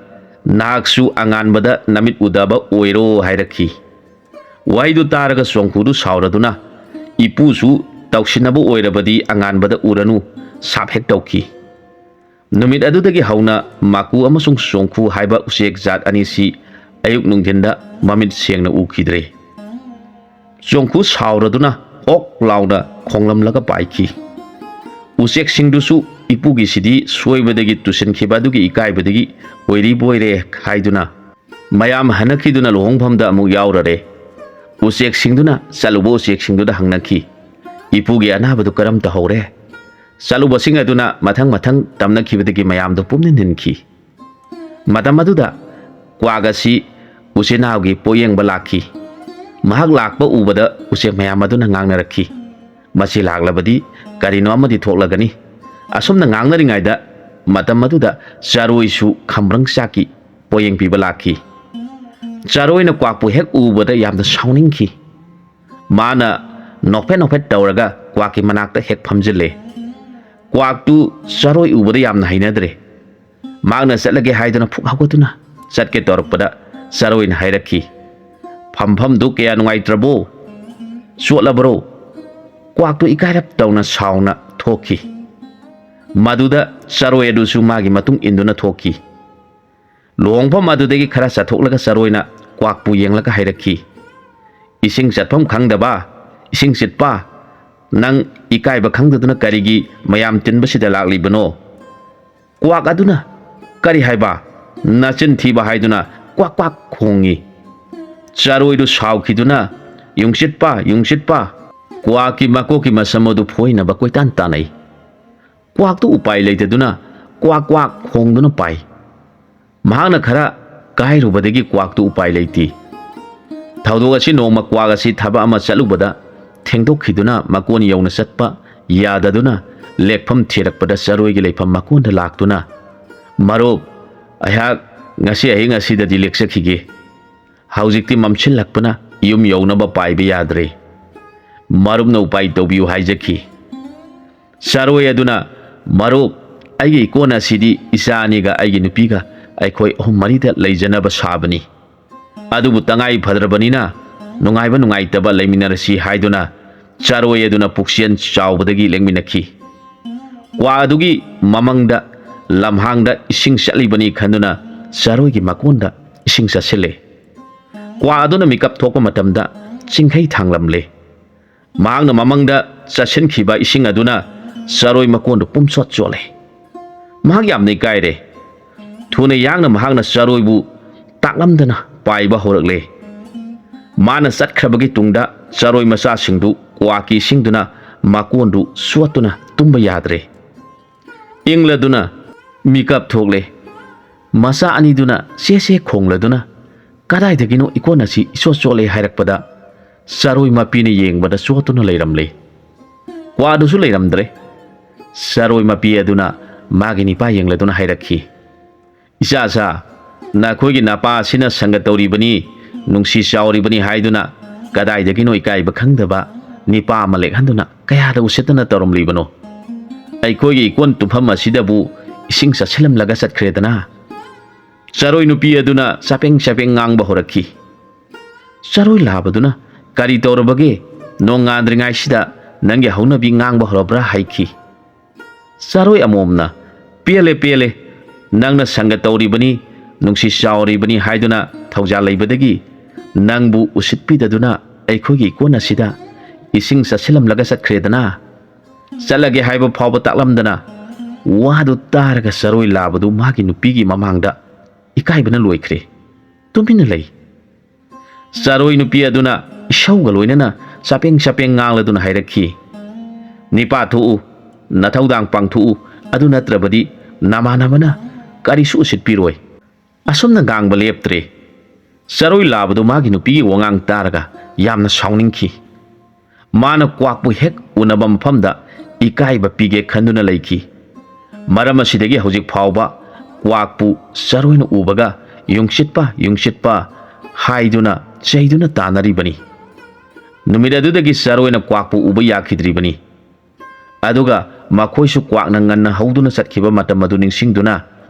"ꯅꯍꯥꯛꯁꯨ ꯑꯉꯥꯟꯕꯗ ꯅꯃꯤꯠ ꯎꯗꯕ ꯑꯣꯏꯔꯣ" ꯍꯥꯏꯔꯛꯈꯤ꯫ ꯋꯥꯍꯩꯗꯨ ꯇꯥꯔꯒ ꯆꯣꯡꯈꯨꯗꯨ ꯁꯥꯎꯔꯗꯨꯅ, "ꯏꯄꯨꯁꯨ ꯇꯧꯁꯤꯟꯅꯕ ꯑꯣꯏꯔꯕꯗꯤ ꯑꯉꯥꯟꯕꯗ ꯎꯔꯅꯨ" ꯁꯥꯞ ꯍꯦꯛ ꯇꯧꯈꯤ꯫ ꯅꯨꯃꯤꯠ ꯑꯗꯨꯗꯒꯤ ꯍꯧꯅ ꯃꯥꯀꯨ ꯑꯃꯁꯨꯡ ꯆꯣꯡꯈꯨ ꯍꯥꯏꯕ ꯎꯆꯦꯛ ꯖꯥꯠ ꯑꯅꯤꯁꯤ ꯑꯌꯨꯛ ꯅꯨꯡꯊꯤꯟꯗ ꯃꯃꯤꯠ ꯁꯦꯡꯅ ꯎꯈꯤꯗ꯭ꯔꯦ꯫ ꯆꯣꯡꯈꯨ ꯁꯥꯎꯔꯗꯨꯅ ꯑꯣꯛ ꯂꯥꯎꯅ ꯈꯣꯡꯂꯝꯂꯒ ꯄꯥꯏꯈꯤ꯫ ꯎꯆꯦꯛꯁꯤꯡꯗꯨꯁꯨ ꯏꯄꯨꯒꯤꯁꯤꯗꯤ ꯁꯣꯏꯕꯗꯒꯤ ꯇꯨꯁꯤꯟꯈꯤꯕ ꯑꯗꯨꯒꯤ ꯏꯀꯥꯏꯕꯗꯒꯤ ꯑꯣꯏꯔꯤꯕꯣꯏꯔꯦ ꯍꯥꯏꯗꯨꯅ ꯃꯌꯥꯝ ꯍꯟꯅꯈꯤꯗꯨꯅ ꯂꯨꯍꯣꯡꯐꯝꯗ ꯑꯃꯨꯛ ꯌꯥꯎꯔꯔꯦ꯫ ꯎꯆꯦꯛꯁꯤꯡꯗꯨꯅ ꯆꯠꯂꯨꯕ ꯎꯆꯦꯛꯁꯤꯡꯗꯨꯗ ꯍꯪꯅꯈꯤ, "ꯏꯄꯨꯒꯤ ꯑꯅꯥꯕꯗꯨ ꯀꯔꯝ ꯇꯧꯍꯧꯔꯦ?" ꯆꯠꯂꯨꯕꯁꯤꯡ ꯑꯗꯨꯅ ꯃꯊꯪ ꯃꯊꯪ ꯇꯝꯅꯈꯤꯕꯗꯒꯤ ꯃꯌꯥꯝꯗꯨ ꯄꯨꯝꯅꯤꯟ ꯍꯟꯈꯤ꯫ ꯃꯇꯝ ꯑꯗꯨꯗ ꯀ꯭ꯋꯥꯛ ꯑꯁꯤ ꯎꯆꯤꯟ ꯅꯥꯎꯒꯤ ꯄꯣꯌꯦꯡꯕ ꯂꯥꯛꯈꯤ꯫ ꯃꯍꯥꯛ ꯂꯥꯛꯄ ꯎꯕꯗ ꯎꯆꯦꯛ ꯃꯌꯥꯝ ꯑꯗꯨꯅ ꯉꯥꯡꯅꯔꯛꯈꯤ, "ꯃꯁꯤ ꯂꯥꯛꯂꯕꯗꯤ ꯀꯔꯤꯅꯣ ꯑꯃꯗꯤ ꯊꯣꯛꯂꯒꯅꯤ"꯫ ꯑꯁꯨꯝꯅ ꯉꯥꯡꯅꯔꯤꯉꯩꯗ ꯃꯇꯝ ꯑꯗꯨꯗ ꯆꯔꯣꯏꯁꯨ ꯈꯝꯕ꯭ꯔꯪ ꯆꯥꯛꯀꯤ ꯄꯣꯌꯦꯡ ꯄꯤꯕ ꯂꯥꯛꯈꯤ꯫ ꯆꯔꯣꯏꯅ ꯀ꯭ꯋꯥꯛꯄꯨ ꯍꯦꯛ ꯎꯕꯗ ꯌꯥꯝꯅ ꯁꯥꯎꯅꯤꯡꯈꯤ꯫ ꯃꯥꯅ ꯅꯣꯛꯐꯦꯠ ꯅꯣꯛꯐꯦꯠ ꯇꯧꯔꯒ ꯀ꯭ꯋꯥꯛꯀꯤ ꯃꯅꯥꯛꯇ ꯍꯦꯛ ꯐꯝꯖꯤꯜꯂꯦ꯫ ꯀ꯭ꯋꯥꯛꯇꯨ ꯆꯔꯣꯏ ꯎꯕꯗ ꯌꯥꯝꯅ ꯍꯩꯅꯗ꯭ꯔꯦ꯫ ꯃꯍꯥꯛꯅ ꯆꯠꯂꯒꯦ ꯍꯥꯏꯗꯨꯅ ꯐꯨꯛ ꯍꯧꯒꯠꯇꯨꯅ ꯆꯠꯀꯦ ꯇꯧꯔꯛꯄꯗ ꯆꯔꯣꯏꯅ ꯍꯥꯏꯔꯛꯈꯤ, "ꯐꯝꯐꯝꯗꯨ ꯀꯌꯥ ꯅꯨꯡꯉꯥꯏꯇ꯭ꯔꯕꯣ? ꯆꯣꯠꯂꯕ꯭ꯔꯣ?" ꯀ꯭ꯋꯥꯛꯇꯨ ꯏꯀꯥꯏꯔꯞ ꯇꯧꯅ ꯁꯥꯎꯅ ꯊꯣꯛꯈꯤ꯫ ꯃꯗꯨꯗ ꯆꯔꯣꯏ ꯑꯗꯨꯁꯨ ꯃꯥꯒꯤ ꯃꯇꯨꯡ ꯏꯟꯗꯨꯅ ꯊꯣꯛꯈꯤ꯫ ꯂꯨꯍꯣꯡꯐꯝ ꯑꯗꯨꯗꯒꯤ ꯈꯔ ꯆꯠꯊꯣꯛꯂꯒ ꯆꯔꯣꯏꯅ ꯀ꯭ꯋꯥꯛꯄꯨ ꯌꯦꯡꯂꯒ ꯍꯥꯏꯔꯛꯈꯤ, "ꯏꯁꯤꯡ ꯆꯠꯐꯝ ꯈꯪꯗꯕ, ꯏꯁꯤꯡ ꯆꯤꯠꯄ, ꯅꯪ ꯏꯀꯥꯏꯕ ꯈꯪꯗꯗꯨꯅ ꯀꯔꯤꯒꯤ ꯃꯌꯥꯝ ꯇꯤꯟꯕꯁꯤꯗ ꯂꯥꯛꯂꯤꯕꯅꯣ?" ꯀ꯭ꯋꯥꯛ ꯑꯗꯨꯅ, "ꯀꯔꯤ ꯍꯥꯏꯕ? ꯅꯆꯤꯟ ꯊꯤꯕ!" ꯍꯥꯏꯗꯨꯅ ꯀ꯭ꯋꯥꯛ ꯀ꯭ꯋꯥꯛ ꯈꯣꯡꯉꯤ꯫ ꯆꯔꯣꯏꯗꯨ ꯁꯥꯎꯈꯤꯗꯨꯅ, "ꯌꯨꯡꯁꯤꯠꯄ, ꯌꯨꯡꯁꯤꯠꯄ!" ꯀ꯭ꯋꯥꯛꯀꯤ ꯃꯀꯣꯛꯀꯤ ꯃꯁꯝ ꯑꯗꯨ ꯐꯣꯏꯅꯕ ꯀꯣꯏꯇꯥꯟ ꯇꯥꯟꯅꯩ꯫ ꯀ꯭ꯋꯥꯛꯇꯨ ꯎꯄꯥꯏ ꯂꯩꯇꯗꯨꯅ ꯀ꯭ꯋꯥꯛ ꯀ꯭ꯋꯥꯛ ꯈꯣꯡꯗꯨꯅ ꯄꯥꯏ꯫ ꯃꯍꯥꯛꯅ ꯈꯔ ꯀꯥꯏꯔꯨꯕꯗꯒꯤ ꯀ꯭ꯋꯥꯛꯇꯨ ꯎꯄꯥꯏ ꯂꯩꯇꯦ꯫ ꯊꯧꯗꯣꯛ ꯑꯁꯤ ꯅꯣꯡꯃ ꯀ꯭ꯋꯥꯛ ꯑꯁꯤ ꯊꯕꯛ ꯑꯃ ꯆꯠꯂꯨꯕꯗ ꯊꯦꯡꯗꯣꯛꯈꯤꯗꯨꯅ ꯃꯀꯣꯟ ꯌꯧꯅ ꯆꯠꯄ ꯌꯥꯗꯗꯨꯅ ꯂꯦꯛꯐꯝ ꯊꯤꯔꯛꯄꯗ ꯆꯔꯣꯏꯒꯤ ꯂꯩꯐꯝ ꯃꯀꯣꯟꯗ ꯂꯥꯛꯇꯨꯅ, "ꯃꯔꯨꯞ, ꯑꯩꯍꯥꯛ ꯉꯁꯤ ꯑꯍꯤꯡ ꯑꯁꯤꯗꯗꯤ ꯂꯦꯛꯆꯈꯤꯒꯦ꯫ ꯍꯧꯖꯤꯛꯇꯤ ꯃꯝꯁꯤꯜꯂꯛꯄꯅ ꯌꯨꯝ ꯌꯧꯅꯕ ꯄꯥꯏꯕ ꯌꯥꯗ꯭ꯔꯦ꯫ ꯃꯔꯨꯞꯅ ꯎꯄꯥꯏ ꯇꯧꯕꯤꯌꯨ" ꯍꯥꯏꯖꯈꯤ꯫ ꯆꯔꯣꯏ ꯑꯗꯨꯅ, "ꯃꯔꯨꯞ, ꯑꯩꯒꯤ ꯏꯀꯣꯟ ꯑꯁꯤꯗꯤ ꯏꯆꯥ ꯑꯅꯤꯒ ꯑꯩꯒꯤ ꯅꯨꯄꯤꯒ ꯑꯩꯈꯣꯏ ꯑꯍꯨꯝ ꯃꯔꯤꯗ ꯂꯩꯖꯅꯕ ꯁꯥꯕꯅꯤ꯫ ꯑꯗꯨꯕꯨ ꯇꯉꯥꯏ ꯐꯗ꯭ꯔꯕꯅꯤꯅ ꯅꯨꯡꯉꯥꯏꯕ ꯅꯨꯡꯉꯥꯏꯇꯕ ꯂꯩꯃꯤꯟꯅꯔꯁꯤ" ꯍꯥꯏꯗꯨꯅ ꯆꯔꯣꯏ ꯑꯗꯨꯅ ꯄꯨꯛꯆꯦꯜ ꯆꯥꯎꯕꯗꯒꯤ ꯂꯦꯡꯃꯤꯟꯅꯈꯤ꯫ ꯀ꯭ꯋꯥ ꯑꯗꯨꯒꯤ ꯃꯃꯪꯗ ꯂꯝꯍꯥꯡꯗ ꯏꯁꯤꯡ ꯆꯠꯂꯤꯕꯅꯤ ꯈꯟꯗꯨꯅ ꯆꯔꯣꯏꯒꯤ ꯃꯀꯣꯟꯗ ꯏꯁꯤꯡ ꯆꯠꯁꯤꯜꯂꯦ꯫ ꯀ꯭ꯋꯥ ꯑꯗꯨꯅ ꯃꯤꯀꯞ ꯊꯣꯛꯄ ꯃꯇꯝꯗ ꯆꯤꯡꯈꯩ ꯊꯥꯡꯂꯝꯂꯦ꯫ ꯃꯍꯥꯛꯅ ꯃꯃꯪꯗ ꯆꯠꯁꯤꯟꯈꯤꯕ ꯏꯁꯤꯡ ꯑꯗꯨꯅ ꯆꯔꯣꯏ ꯃꯀꯣꯟꯗꯨ ꯄꯨꯝꯆꯣꯠ ꯆꯣꯠꯂꯦ꯫ ꯃꯍꯥꯛ ꯌꯥꯝꯅ ꯏꯀꯥꯏꯔꯦ꯫ ꯊꯨꯅ ꯌꯥꯡꯅ ꯃꯍꯥꯛꯅ ꯆꯔꯣꯏꯕꯨ ꯇꯥꯛꯂꯝꯗꯅ ꯄꯥꯏꯕ ꯍꯧꯔꯛꯂꯦ꯫ ꯃꯥꯅ ꯆꯠꯈ꯭ꯔꯕꯒꯤ ꯇꯨꯡꯗ ꯆꯔꯣꯏ ꯃꯆꯥꯁꯤꯡꯗꯨ ꯀ꯭ꯋꯥꯛꯀꯤ ꯏꯁꯤꯡꯗꯨꯅ ꯃꯀꯣꯟꯗꯨ ꯁꯣꯠꯇꯨꯅ ꯇꯨꯝꯕ ꯌꯥꯗ꯭ꯔꯦ꯫ ꯏꯪꯂꯗꯨꯅ ꯃꯤꯀꯞ ꯊꯣꯛꯂꯦ꯫ ꯃꯆꯥ ꯑꯅꯤꯗꯨꯅ ꯆꯦ ꯆꯦ ꯈꯣꯡꯂꯗꯨꯅ, "ꯀꯗꯥꯏꯗꯒꯤꯅꯣ ꯏꯀꯣꯟ ꯑꯁꯤ ꯏꯆꯣꯠ ꯆꯣꯠꯂꯦ" ꯍꯥꯏꯔꯛꯄꯗ, ꯆꯔꯣꯏ ꯃꯄꯤꯅ ꯌꯦꯡꯕꯗ ꯆꯣꯠꯇꯨꯅ ꯂꯩꯔꯝꯂꯦ꯫ ꯀ꯭ꯋꯥꯗꯨꯁꯨ ꯂꯩꯔꯝꯗ꯭ꯔꯦ꯫ ꯆꯔꯣꯏ ꯃꯄꯤ ꯑꯗꯨꯅ ꯃꯥꯒꯤ ꯅꯤꯄꯥ ꯌꯦꯡꯂꯗꯨꯅ ꯍꯥꯏꯔꯛꯈꯤ, "ꯏꯆꯥꯁꯥ, ꯅꯈꯣꯏꯒꯤ ꯅꯄꯥ ꯑꯁꯤꯅ ꯁꯪꯒ ꯇꯧꯔꯤꯕꯅꯤ, ꯅꯨꯡꯁꯤ ꯆꯥꯎꯔꯤꯕꯅꯤ ꯍꯥꯏꯗꯨꯅ ꯀꯗꯥꯏꯗꯒꯤꯅꯣ ꯏꯀꯥꯏꯕ ꯈꯪꯗꯕ ꯅꯤꯄꯥ ꯑꯃ ꯂꯦꯛꯍꯟꯗꯨꯅ ꯀꯌꯥꯗ ꯎꯁꯤꯠꯇꯅ ꯇꯧꯔꯝꯂꯤꯕꯅꯣ? ꯑꯩꯈꯣꯏꯒꯤ ꯏꯀꯣꯟ ꯇꯨꯝꯐꯝ ꯑꯁꯤꯗꯕꯨ ꯏꯁꯤꯡ ꯆꯠꯁꯤꯜꯂꯝꯂꯒ ꯆꯠꯈ꯭ꯔꯦꯗꯅ?" ꯆꯔꯣꯏ ꯅꯨꯄꯤ ꯑꯗꯨꯅ ꯆꯥꯄꯦꯡ ꯆꯥꯄꯦꯡ ꯉꯥꯡꯕ ꯍꯧꯔꯛꯈꯤ꯫ ꯆꯔꯣꯏ ꯂꯥꯕꯗꯨꯅ, "ꯀꯔꯤ ꯇꯧꯔꯕꯒꯦ? ꯅꯣꯡꯉꯥꯟꯗ꯭ꯔꯤꯉꯥꯏꯁꯤꯗ ꯅꯪꯒꯤ ꯍꯧꯅꯕꯤ ꯉꯥꯡꯕ ꯍꯧꯔꯕ꯭ꯔꯥ?" ꯍꯥꯏꯈꯤ꯫ ꯆꯔꯣꯏ ꯑꯃꯣꯝꯅ, "ꯄꯦꯜꯂꯦ, ꯄꯦꯜꯂꯦ, ꯅꯪꯅ ꯁꯪꯒ ꯇꯧꯔꯤꯕꯅꯤ, ꯅꯨꯡꯁꯤ ꯆꯥꯎꯔꯤꯕꯅꯤ ꯍꯥꯏꯗꯨꯅ ꯊꯧꯖꯥꯜ ꯂꯩꯕꯗꯒꯤ ꯅꯪꯕꯨ ꯎꯁꯤꯠꯄꯤꯗꯗꯨꯅ ꯑꯩꯈꯣꯏꯒꯤ ꯏꯀꯣꯟ ꯑꯁꯤꯗ ꯏꯁꯤꯡ ꯆꯠꯁꯤꯜꯂꯝꯂꯒ ꯆꯠꯈ꯭ꯔꯦꯗꯅ?" ꯆꯠꯂꯒꯦ ꯍꯥꯏꯕ ꯐꯥꯎꯕ ꯇꯥꯛꯂꯝꯗꯅ ꯋꯥꯗꯨ ꯇꯥꯔꯒ ꯆꯔꯣꯏ ꯂꯥꯕꯗꯨ ꯃꯥꯒꯤ ꯅꯨꯄꯤꯒꯤ ꯃꯃꯥꯡꯗ ꯏꯀꯥꯏꯕꯅ ꯂꯣꯏꯈ꯭ꯔꯦ꯫ ꯇꯨꯃꯤꯟꯅ ꯂꯩ꯫ ꯆꯔꯣꯏ ꯅꯨꯄꯤ ꯑꯗꯨꯅ ꯏꯁꯧꯒ ꯂꯣꯏꯅꯅ ꯆꯥꯄꯦꯡ ꯆꯥꯄꯦꯡ ꯉꯥꯡꯂꯗꯨꯅ ꯍꯥꯏꯔꯛꯈꯤ, "ꯅꯤꯄꯥ ꯊꯣꯛꯎ, ꯅꯊꯧꯗꯥꯡ ꯄꯥꯡꯊꯣꯛꯎ, ꯑꯗꯨ ꯅꯠꯇ꯭ꯔꯕꯗꯤ ꯅꯃꯥꯟꯅꯕꯅ ꯀꯔꯤꯁꯨ ꯎꯁꯤꯠꯄꯤꯔꯣꯏ꯫" ꯑꯁꯨꯝꯅ ꯉꯥꯡꯕ ꯂꯦꯞꯇ꯭ꯔꯦ꯫ ꯆꯔꯣꯏ ꯂꯥꯕꯗꯨ ꯃꯥꯒꯤ ꯅꯨꯄꯤꯒꯤ ꯋꯥꯉꯥꯡ ꯇꯥꯔꯒ ꯌꯥꯝꯅ ꯁꯥꯎꯅꯤꯡꯈꯤ꯫ ꯃꯥꯅ ꯀ꯭ꯋꯥꯛꯄꯨ ꯍꯦꯛ ꯎꯅꯕ ꯃꯐꯝꯗ ꯏꯀꯥꯏꯕ ꯄꯤꯒꯦ ꯈꯟꯗꯨꯅ ꯂꯩꯈꯤ꯫ ꯃꯔꯝ ꯑꯁꯤꯗꯒꯤ ꯍꯧꯖꯤꯛ ꯐꯥꯎꯕ ꯀ꯭ꯋꯥꯛꯄꯨ ꯆꯔꯣꯏꯅ ꯎꯕꯒ "ꯌꯨꯡꯁꯤꯠꯄ, ꯌꯨꯡꯁꯤꯠꯄ" ꯍꯥꯏꯗꯨꯅ ꯆꯩꯗꯨꯅ ꯇꯥꯟꯅꯔꯤꯕꯅꯤ꯫ ꯅꯨꯃꯤꯠ ꯑꯗꯨꯗꯒꯤ ꯆꯔꯣꯏꯅ ꯀ꯭ꯋꯥꯛꯄꯨ ꯎꯕ ꯌꯥꯈꯤꯗ꯭ꯔꯤꯕꯅꯤ꯫ ꯑꯗꯨꯒ ꯃꯈꯣꯏꯁꯨ ꯀ꯭ꯋꯥꯛꯅ ꯉꯟꯅ ꯍꯧꯗꯨꯅ ꯆꯠꯈꯤꯕ ꯃꯇꯝ ꯑꯗꯨ ꯅꯤꯡꯁꯤꯡꯗꯨꯅ,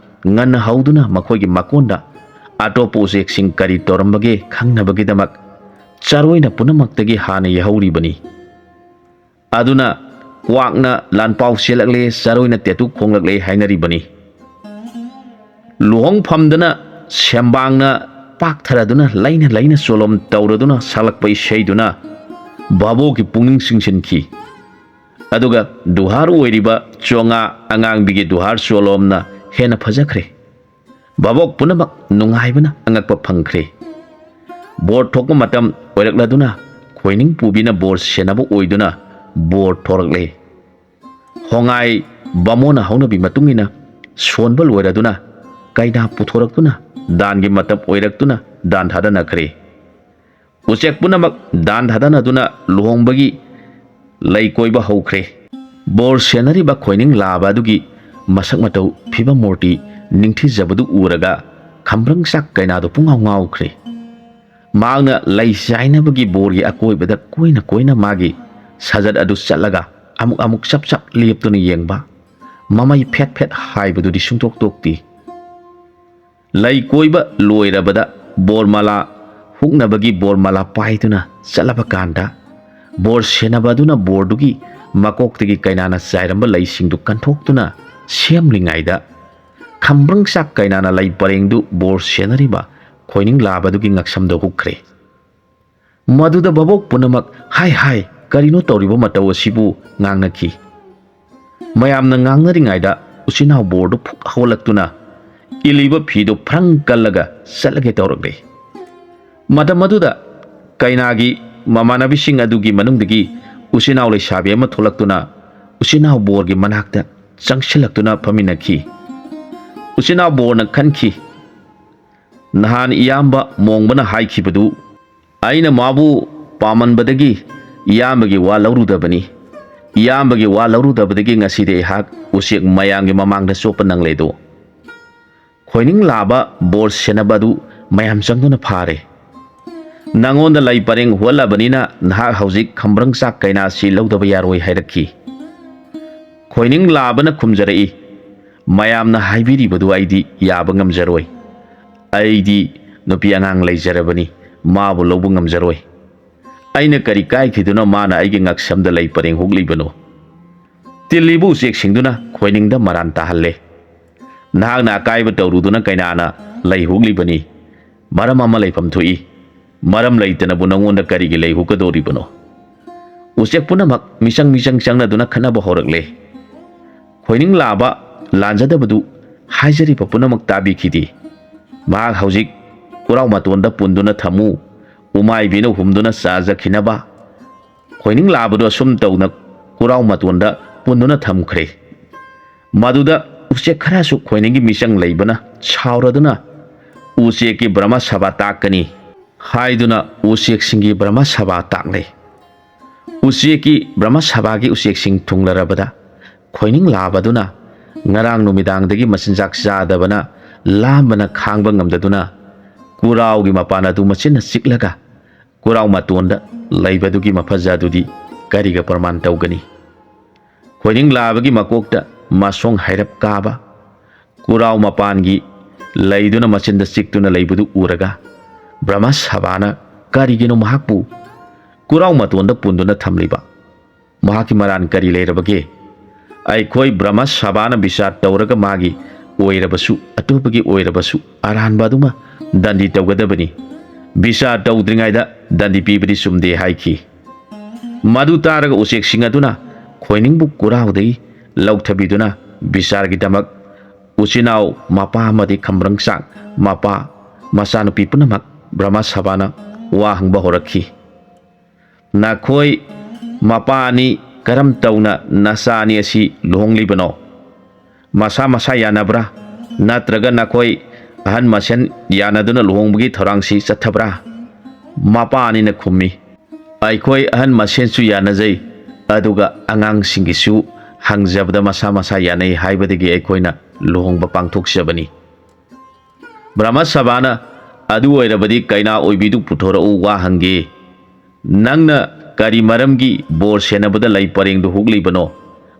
ꯉꯟꯅ ꯍꯧꯗꯨꯅ ꯃꯈꯣꯏꯒꯤ ꯃꯀꯣꯟꯗ ꯑꯇꯣꯞꯄ ꯎꯆꯦꯛꯁꯤꯡ ꯀꯔꯤ ꯇꯧꯔꯝꯕꯒꯦ ꯈꯪꯅꯕꯒꯤꯗꯃꯛ ꯆꯔꯣꯏꯅ ꯄꯨꯝꯅꯃꯛꯇꯒꯤ ꯍꯥꯟꯅ ꯌꯥꯍꯧꯔꯤꯕꯅꯤ꯫ ꯑꯗꯨꯅ ꯀ꯭ꯋꯥꯛꯅ ꯂꯥꯟꯄꯥꯎ ꯆꯦꯜꯂꯛꯂꯦ, ꯆꯔꯣꯏꯅ ꯇꯦꯇꯨ ꯈꯣꯡꯂꯛꯂꯦ ꯍꯥꯏꯅꯔꯤꯕꯅꯤ꯫ ꯂꯨꯍꯣꯡꯐꯝꯗꯅ ꯁꯦꯝꯕꯥꯡꯅ ꯄꯥꯛꯊꯔꯗꯨꯅ ꯂꯩꯅ ꯂꯩꯅ ꯆꯣꯂꯣꯝ ꯇꯧꯔꯗꯨꯅ ꯁꯛꯂꯛꯄ ꯏꯁꯩꯗꯨꯅ ꯚꯥꯕꯣꯛꯀꯤ ꯄꯨꯛꯅꯤꯡ ꯆꯤꯡꯁꯤꯟꯈꯤ꯫ ꯑꯗꯨꯒ ꯗꯨꯍꯥꯔ ꯑꯣꯏꯔꯤꯕ ꯆꯣꯉꯥ ꯑꯉꯥꯡꯕꯤꯒꯤ ꯗꯨꯍꯥꯔ ꯆꯣꯂꯣꯝꯅ ꯍꯦꯟꯅ ꯐꯖꯈ꯭ꯔꯦ꯫ ꯚꯥꯕꯣꯛ ꯄꯨꯝꯅꯃꯛ ꯅꯨꯡꯉꯥꯏꯕꯅ ꯑꯉꯛꯄ ꯐꯪꯈ꯭ꯔꯦ꯫ ꯕꯣꯔ ꯊꯣꯛꯄ ꯃꯇꯝ ꯑꯣꯏꯔꯛꯂꯗꯨꯅ ꯈꯣꯏꯅꯤꯡ ꯄꯨꯕꯤꯅ ꯕꯣꯔ ꯁꯦꯟꯅꯕ ꯑꯣꯏꯗꯨꯅ ꯕꯣꯔ ꯊꯣꯔꯛꯂꯦ꯫ ꯍꯣꯉꯥꯏ ꯕꯥꯃꯣꯟꯅ ꯍꯧꯅꯕꯤ ꯃꯇꯨꯡ ꯏꯟꯅ ꯁꯣꯟꯕ ꯂꯣꯏꯔꯗꯨꯅ ꯀꯩꯅꯥ ꯄꯨꯊꯣꯔꯛꯇꯨꯅ ꯗꯥꯟꯒꯤ ꯃꯇꯝ ꯑꯣꯏꯔꯛꯇꯨꯅ ꯗꯥꯟ ꯊꯥꯗꯅꯈ꯭ꯔꯦ꯫ ꯎꯆꯦꯛ ꯄꯨꯝꯅꯃꯛ ꯗꯥꯟ ꯊꯥꯗꯅꯗꯨꯅ ꯂꯨꯍꯣꯡꯕꯒꯤ ꯂꯩ ꯀꯣꯏꯕ ꯍꯧꯈ꯭ꯔꯦ꯫ ꯕꯣꯔ ꯁꯦꯟꯅꯔꯤꯕ ꯈꯣꯏꯅꯤꯡ ꯂꯥꯕ ꯑꯗꯨꯒꯤ ꯃꯁꯛ ꯃꯇꯧ, ꯐꯤꯕꯝ ꯃꯨꯔꯇꯤ ꯅꯤꯡꯊꯤꯖꯕꯗꯨ ꯎꯔꯒ ꯈꯝꯕ꯭ꯔꯪ ꯆꯥꯛ ꯀꯩꯅꯥꯗꯨ ꯄꯨꯡꯉꯥꯎ ꯉꯥꯎꯈ꯭ꯔꯦ꯫ ꯃꯍꯥꯛꯅ ꯂꯩ ꯆꯥꯏꯅꯕꯒꯤ ꯕꯣꯔꯒꯤ ꯑꯀꯣꯏꯕꯗ ꯀꯣꯏꯅ ꯀꯣꯏꯅ ꯃꯥꯒꯤ ꯁꯥꯖꯠ ꯑꯗꯨ ꯆꯠꯂꯒ ꯑꯃꯨꯛ ꯑꯃꯨꯛ ꯆꯞ ꯆꯞ ꯂꯦꯞꯇꯨꯅ ꯌꯦꯡꯕ, ꯃꯃꯩ ꯐꯦꯠ ꯐꯦꯠ ꯍꯥꯏꯕꯗꯨꯗꯤ ꯁꯨꯡꯇꯣꯛ ꯇꯣꯛꯇꯦ꯫ ꯂꯩ ꯀꯣꯏꯕ ꯂꯣꯏꯔꯕꯗ ꯕꯣꯔꯃꯥꯂꯥ ꯍꯨꯛꯅꯕꯒꯤ ꯕꯣꯔꯃꯥꯂꯥ ꯄꯥꯏꯗꯨꯅ ꯆꯠꯂꯕ ꯀꯥꯟꯗ, ꯕꯣꯔ ꯁꯦꯟꯅꯕ ꯑꯗꯨꯅ ꯕꯣꯔꯗꯨꯒꯤ ꯃꯀꯣꯛꯇꯒꯤ ꯀꯩꯅꯥꯅ ꯆꯥꯏꯔꯝꯕ ꯂꯩꯁꯤꯡꯗꯨ ꯀꯟꯊꯣꯛꯇꯨꯅ ꯁꯦꯝꯂꯤꯉꯩꯗ, ꯈꯝꯕ꯭ꯔꯪ ꯆꯥꯛ ꯀꯩꯅꯥꯅ ꯂꯩ ꯄꯔꯦꯡꯗꯨ ꯕꯣꯔ ꯁꯦꯟꯅꯔꯤꯕ ꯈꯣꯏꯅꯤꯡ ꯂꯥꯕꯗꯨꯒꯤ ꯉꯛꯁꯝꯗ ꯍꯨꯛꯈ꯭ꯔꯦ꯫ ꯃꯗꯨꯗ ꯚꯥꯕꯣꯛ ꯄꯨꯝꯅꯃꯛ "ꯍꯥꯏ ꯍꯥꯏ, ꯀꯔꯤꯅꯣ ꯇꯧꯔꯤꯕ ꯃꯇꯧ ꯑꯁꯤꯕꯨ?" ꯉꯥꯡꯅꯈꯤ꯫ ꯃꯌꯥꯝꯅ ꯉꯥꯡꯅꯔꯤꯉꯩꯗ ꯎꯆꯤꯟꯅꯥꯎ ꯕꯣꯔꯗꯨ ꯐꯨꯛ ꯍꯧꯒꯠꯂꯛꯇꯨꯅ ꯏꯜꯂꯤꯕ ꯐꯤꯗꯨ ꯐ꯭ꯔꯪ ꯀꯜꯂꯒ ꯆꯠꯂꯒꯦ ꯇꯧꯔꯛꯂꯦ꯫ ꯃꯇꯝ ꯑꯗꯨꯗ ꯀꯩꯅꯥꯒꯤ ꯃꯃꯥꯟꯅꯕꯤꯁꯤꯡ ꯑꯗꯨꯒꯤ ꯃꯅꯨꯡꯗꯒꯤ ꯎꯆꯤꯟꯅꯥꯎ ꯂꯩꯁꯥꯕꯤ ꯑꯃ ꯊꯣꯛꯂꯛꯇꯨꯅ ꯎꯆꯤꯟꯅꯥꯎ ꯕꯣꯔꯒꯤ ꯃꯅꯥꯛꯇ ꯆꯪꯁꯤꯜꯂꯛꯇꯨꯅ ꯐꯝꯃꯤꯟꯅꯈꯤ꯫ ꯎꯆꯤꯟꯅꯥꯎ ꯕꯣꯔꯅ ꯈꯟꯈꯤ, "ꯅꯍꯥꯟ ꯏꯌꯥꯝꯕ ꯃꯣꯡꯕꯅ ꯍꯥꯏꯈꯤꯕꯗꯨ ꯑꯩꯅ ꯃꯥꯕꯨ ꯄꯥꯝꯃꯟꯕꯗꯒꯤ ꯏꯌꯥꯝꯕꯒꯤ ꯋꯥ ꯂꯧꯔꯨꯗꯕꯅꯤ꯫ ꯏꯌꯥꯝꯕꯒꯤ ꯋꯥ ꯂꯧꯔꯨꯗꯕꯗꯒꯤ ꯉꯁꯤꯗꯤ ꯑꯩꯍꯥꯛ ꯎꯆꯦꯛ ꯃꯌꯥꯝꯒꯤ ꯃꯃꯥꯡꯗ ꯆꯣꯞꯄ ꯅꯪꯂꯦꯗꯣ꯫ ꯈꯣꯏꯅꯤꯡ ꯂꯥꯕ ꯕꯣꯔ ꯁꯦꯟꯅꯕ ꯑꯗꯨ ꯃꯌꯥꯝ ꯆꯪꯗꯨꯅ ꯐꯥꯔꯦ꯫ ꯅꯉꯣꯟꯗ ꯂꯩ ꯄꯔꯦꯡ ꯍꯨꯠꯂꯕꯅꯤꯅ ꯅꯍꯥꯛ ꯍꯧꯖꯤꯛ ꯈꯝꯕ꯭ꯔꯪ ꯆꯥꯛ ꯀꯩꯅꯥꯁꯤ ꯂꯧꯗꯕ ꯌꯥꯔꯣꯏ" ꯍꯥꯏꯔꯛꯈꯤ꯫ ꯈꯣꯏꯅꯤꯡ ꯂꯥꯕꯅ ꯈꯨꯝꯖꯔꯛꯏ, "ꯃꯌꯥꯝꯅ ꯍꯥꯏꯕꯤꯔꯤꯕꯗꯨ ꯑꯩꯗꯤ ꯌꯥꯕ ꯉꯝꯖꯔꯣꯏ꯫ ꯑꯩꯗꯤ ꯅꯨꯄꯤ ꯑꯉꯥꯡ ꯂꯩꯖꯔꯕꯅꯤ, ꯃꯥꯕꯨ ꯂꯧꯕ ꯉꯝꯖꯔꯣꯏ꯫ ꯑꯩꯅ ꯀꯔꯤ ꯀꯥꯏꯈꯤꯗꯨꯅ ꯃꯥꯅ ꯑꯩꯒꯤ ꯉꯛꯁꯝꯗ ꯂꯩ ꯄꯔꯦꯡ ꯍꯨꯛꯂꯤꯕꯅꯣ?" ꯇꯤꯜꯂꯤꯕ ꯎꯆꯦꯛꯁꯤꯡꯗꯨꯅ ꯈꯣꯏꯅꯤꯡꯗ ꯃꯔꯥꯟ ꯇꯥꯍꯜꯂꯦ꯫ "ꯅꯍꯥꯛꯅ ꯑꯀꯥꯏꯕ ꯇꯧꯔꯨꯗꯨꯅ ꯀꯩꯅꯥꯅ ꯂꯩ ꯍꯨꯛꯂꯤꯕꯅꯤ꯫ ꯃꯔꯝ ꯑꯃ ꯂꯩꯐꯝ ꯊꯣꯛꯏ꯫ ꯃꯔꯝ ꯂꯩꯇꯅꯕꯨ ꯅꯉꯣꯟꯗ ꯀꯔꯤꯒꯤ ꯂꯩ ꯍꯨꯛꯀꯗꯧꯔꯤꯕꯅꯣ?" ꯎꯆꯦꯛ ꯄꯨꯝꯅꯃꯛ ꯃꯤꯆꯪ ꯃꯤꯆꯪ ꯆꯪꯅꯗꯨꯅ ꯈꯠꯅꯕ ꯍꯧꯔꯛꯂꯦ꯫ ꯈꯣꯏꯅꯤꯡ ꯂꯥꯕ ꯂꯥꯟꯖꯗꯕꯗꯨ ꯍꯥꯏꯖꯔꯤꯕ ꯄꯨꯝꯅꯃꯛ ꯇꯥꯕꯤꯈꯤꯗꯦ꯫ ꯃꯍꯥꯛ ꯍꯧꯖꯤꯛ ꯀꯨꯔꯥꯎ ꯃꯇꯣꯟꯗ ꯄꯨꯟꯗꯨꯅ ꯊꯝꯃꯨ, ꯎꯃꯥꯏꯕꯤꯅ ꯍꯨꯝꯗꯨꯅ ꯆꯥꯖꯈꯤꯅꯕ꯫ ꯈꯣꯏꯅꯤꯡ ꯂꯥꯕꯗꯨ ꯑꯁꯨꯝ ꯇꯧꯅ ꯀꯨꯔꯥꯎ ꯃꯇꯣꯟꯗ ꯄꯨꯟꯗꯨꯅ ꯊꯝꯈ꯭ꯔꯦ꯫ ꯃꯗꯨꯗ ꯎꯆꯦꯛ ꯈꯔꯁꯨ ꯈꯣꯏꯅꯤꯡꯒꯤ ꯃꯤꯆꯪ ꯂꯩꯕꯅ ꯁꯥꯎꯔꯗꯨꯅ ꯎꯆꯦꯛꯀꯤ ꯕ꯭ꯔꯍꯃ ꯁꯚꯥ ꯇꯥꯛꯀꯅꯤ ꯍꯥꯏꯗꯨꯅ ꯎꯆꯦꯛꯁꯤꯡꯒꯤ ꯕ꯭ꯔꯍꯃ ꯁꯚꯥ ꯇꯥꯛꯂꯦ꯫ ꯎꯆꯦꯛꯀꯤ ꯕ꯭ꯔꯍꯃ ꯁꯚꯥꯒꯤ ꯎꯆꯦꯛꯁꯤꯡ ꯊꯨꯡꯂꯔꯕꯗ ꯈꯣꯏꯅꯤꯡ ꯂꯥꯕꯗꯨꯅ ꯉꯔꯥꯡ ꯅꯨꯃꯤꯗꯥꯡꯗꯒꯤ ꯃꯆꯤꯟꯖꯥꯛ ꯆꯥꯗꯕꯅ ꯂꯥꯝꯕꯅ ꯈꯥꯡꯕ ꯉꯝꯗꯗꯨꯅ ꯀꯨꯔꯥꯎꯒꯤ ꯃꯄꯥꯟ ꯑꯗꯨ ꯃꯆꯤꯟꯅ ꯆꯤꯛꯂꯒ ꯀꯨꯔꯥꯎ ꯃꯇꯣꯟꯗ ꯂꯩꯕꯗꯨꯒꯤ ꯃꯐꯖ ꯑꯗꯨꯗꯤ ꯀꯔꯤꯒ ꯄ꯭ꯔꯃꯥꯟ ꯇꯧꯒꯅꯤ? ꯈꯣꯏꯅꯤꯡ ꯂꯥꯕꯒꯤ ꯃꯀꯣꯛꯇ ꯃꯁꯣꯡ ꯍꯥꯏꯔꯞ ꯀꯥꯕ, ꯀꯨꯔꯥꯎ ꯃꯄꯥꯟꯒꯤ ꯂꯩꯗꯨꯅ ꯃꯆꯤꯟꯗ ꯆꯤꯛꯇꯨꯅ ꯂꯩꯕꯗꯨ ꯎꯔꯒ ꯕ꯭ꯔꯍꯃ ꯁꯚꯥꯅ ꯀꯔꯤꯒꯤꯅꯣ ꯃꯍꯥꯛꯄꯨ ꯀꯨꯔꯥꯎ ꯃꯇꯣꯟꯗ ꯄꯨꯟꯗꯨꯅ ꯊꯝꯂꯤꯕ? ꯃꯍꯥꯛꯀꯤ ꯃꯔꯥꯟ ꯀꯔꯤ ꯂꯩꯔꯕꯒꯦ? ꯑꯩꯈꯣꯏ ꯕ꯭ꯔꯍꯃ ꯁꯚꯥꯅ ꯕꯤꯆꯥꯔ ꯇꯧꯔꯒ ꯃꯥꯒꯤ ꯑꯣꯏꯔꯕꯁꯨ, ꯑꯇꯣꯞꯄꯒꯤ ꯑꯣꯏꯔꯕꯁꯨ ꯑꯔꯥꯟꯕ ꯑꯗꯨꯃ ꯗꯟꯗꯤ ꯇꯧꯒꯗꯕꯅꯤ꯫ ꯕꯤꯆꯥꯔ ꯇꯧꯗ꯭ꯔꯤꯉꯩꯗ ꯗꯟꯗꯤ ꯄꯤꯕꯗꯤ ꯆꯨꯝꯗꯦ ꯍꯥꯏꯈꯤ꯫ ꯃꯗꯨ ꯇꯥꯔꯒ ꯎꯆꯦꯛꯁꯤꯡ ꯑꯗꯨꯅ ꯈꯣꯏꯅꯤꯡꯕꯨ ꯀꯨꯔꯥꯎꯗꯒꯤ ꯂꯧꯊꯕꯤꯗꯨꯅ ꯕꯤꯆꯥꯔꯒꯤꯗꯃꯛ ꯎꯆꯤꯟꯅꯥꯎ ꯃꯄꯥ ꯑꯃꯗꯤ ꯈꯝꯕ꯭ꯔꯪꯆꯥꯛ ꯃꯄꯥ, ꯃꯆꯥꯅꯨꯄꯤ ꯄꯨꯝꯅꯃꯛ ꯕ꯭ꯔꯍꯃ ꯁꯚꯥꯅ ꯋꯥ ꯍꯪꯕ ꯍꯧꯔꯛꯈꯤ꯫ ꯅꯈꯣꯏ ꯃꯄꯥ ꯑꯅꯤ ꯀꯔꯝ ꯇꯧꯅ ꯅꯆꯥ ꯑꯅꯤ ꯑꯁꯤ ꯂꯨꯍꯣꯡꯂꯤꯕꯅꯣ? ꯃꯁꯥ ꯃꯁꯥ ꯌꯥꯅꯕ꯭ꯔꯥ? ꯅꯠꯇ꯭ꯔꯒ ꯅꯈꯣꯏ ꯑꯍꯟ ꯃꯁꯦꯟ ꯌꯥꯅꯗꯨꯅ ꯂꯨꯍꯣꯡꯕꯒꯤ ꯊꯧꯔꯥꯡꯁꯤ ꯆꯠꯊꯕ꯭ꯔꯥ? ꯃꯄꯥ ꯑꯅꯤꯅ ꯈꯨꯝꯃꯤ, ꯑꯩꯈꯣꯏ ꯑꯍꯟ ꯃꯁꯦꯟꯁꯨ ꯌꯥꯅꯖꯩ, ꯑꯗꯨꯒ ꯑꯉꯥꯡꯁꯤꯡꯒꯤꯁꯨ ꯍꯪꯖꯕꯗ ꯃꯁꯥ ꯃꯁꯥ ꯌꯥꯅꯩ ꯍꯥꯏꯕꯗꯒꯤ ꯑꯩꯈꯣꯏꯅ ꯂꯨꯍꯣꯡꯕ ꯄꯥꯡꯊꯣꯛꯆꯕꯅꯤ꯫ ꯕ꯭ꯔꯍꯃ ꯁꯚꯥꯅ ꯑꯗꯨ ꯑꯣꯏꯔꯕꯗꯤ ꯀꯩꯅꯥ ꯑꯣꯏꯕꯤꯗꯨ ꯄꯨꯊꯣꯔꯛꯎ, ꯋꯥ ꯍꯪꯒꯦ꯫ ꯅꯪꯅ ꯀꯔꯤ ꯃꯔꯝꯒꯤ ꯕꯣꯔ ꯁꯦꯟꯅꯕꯗ ꯂꯩ ꯄꯔꯦꯡꯗꯨ ꯍꯨꯛꯂꯤꯕꯅꯣ?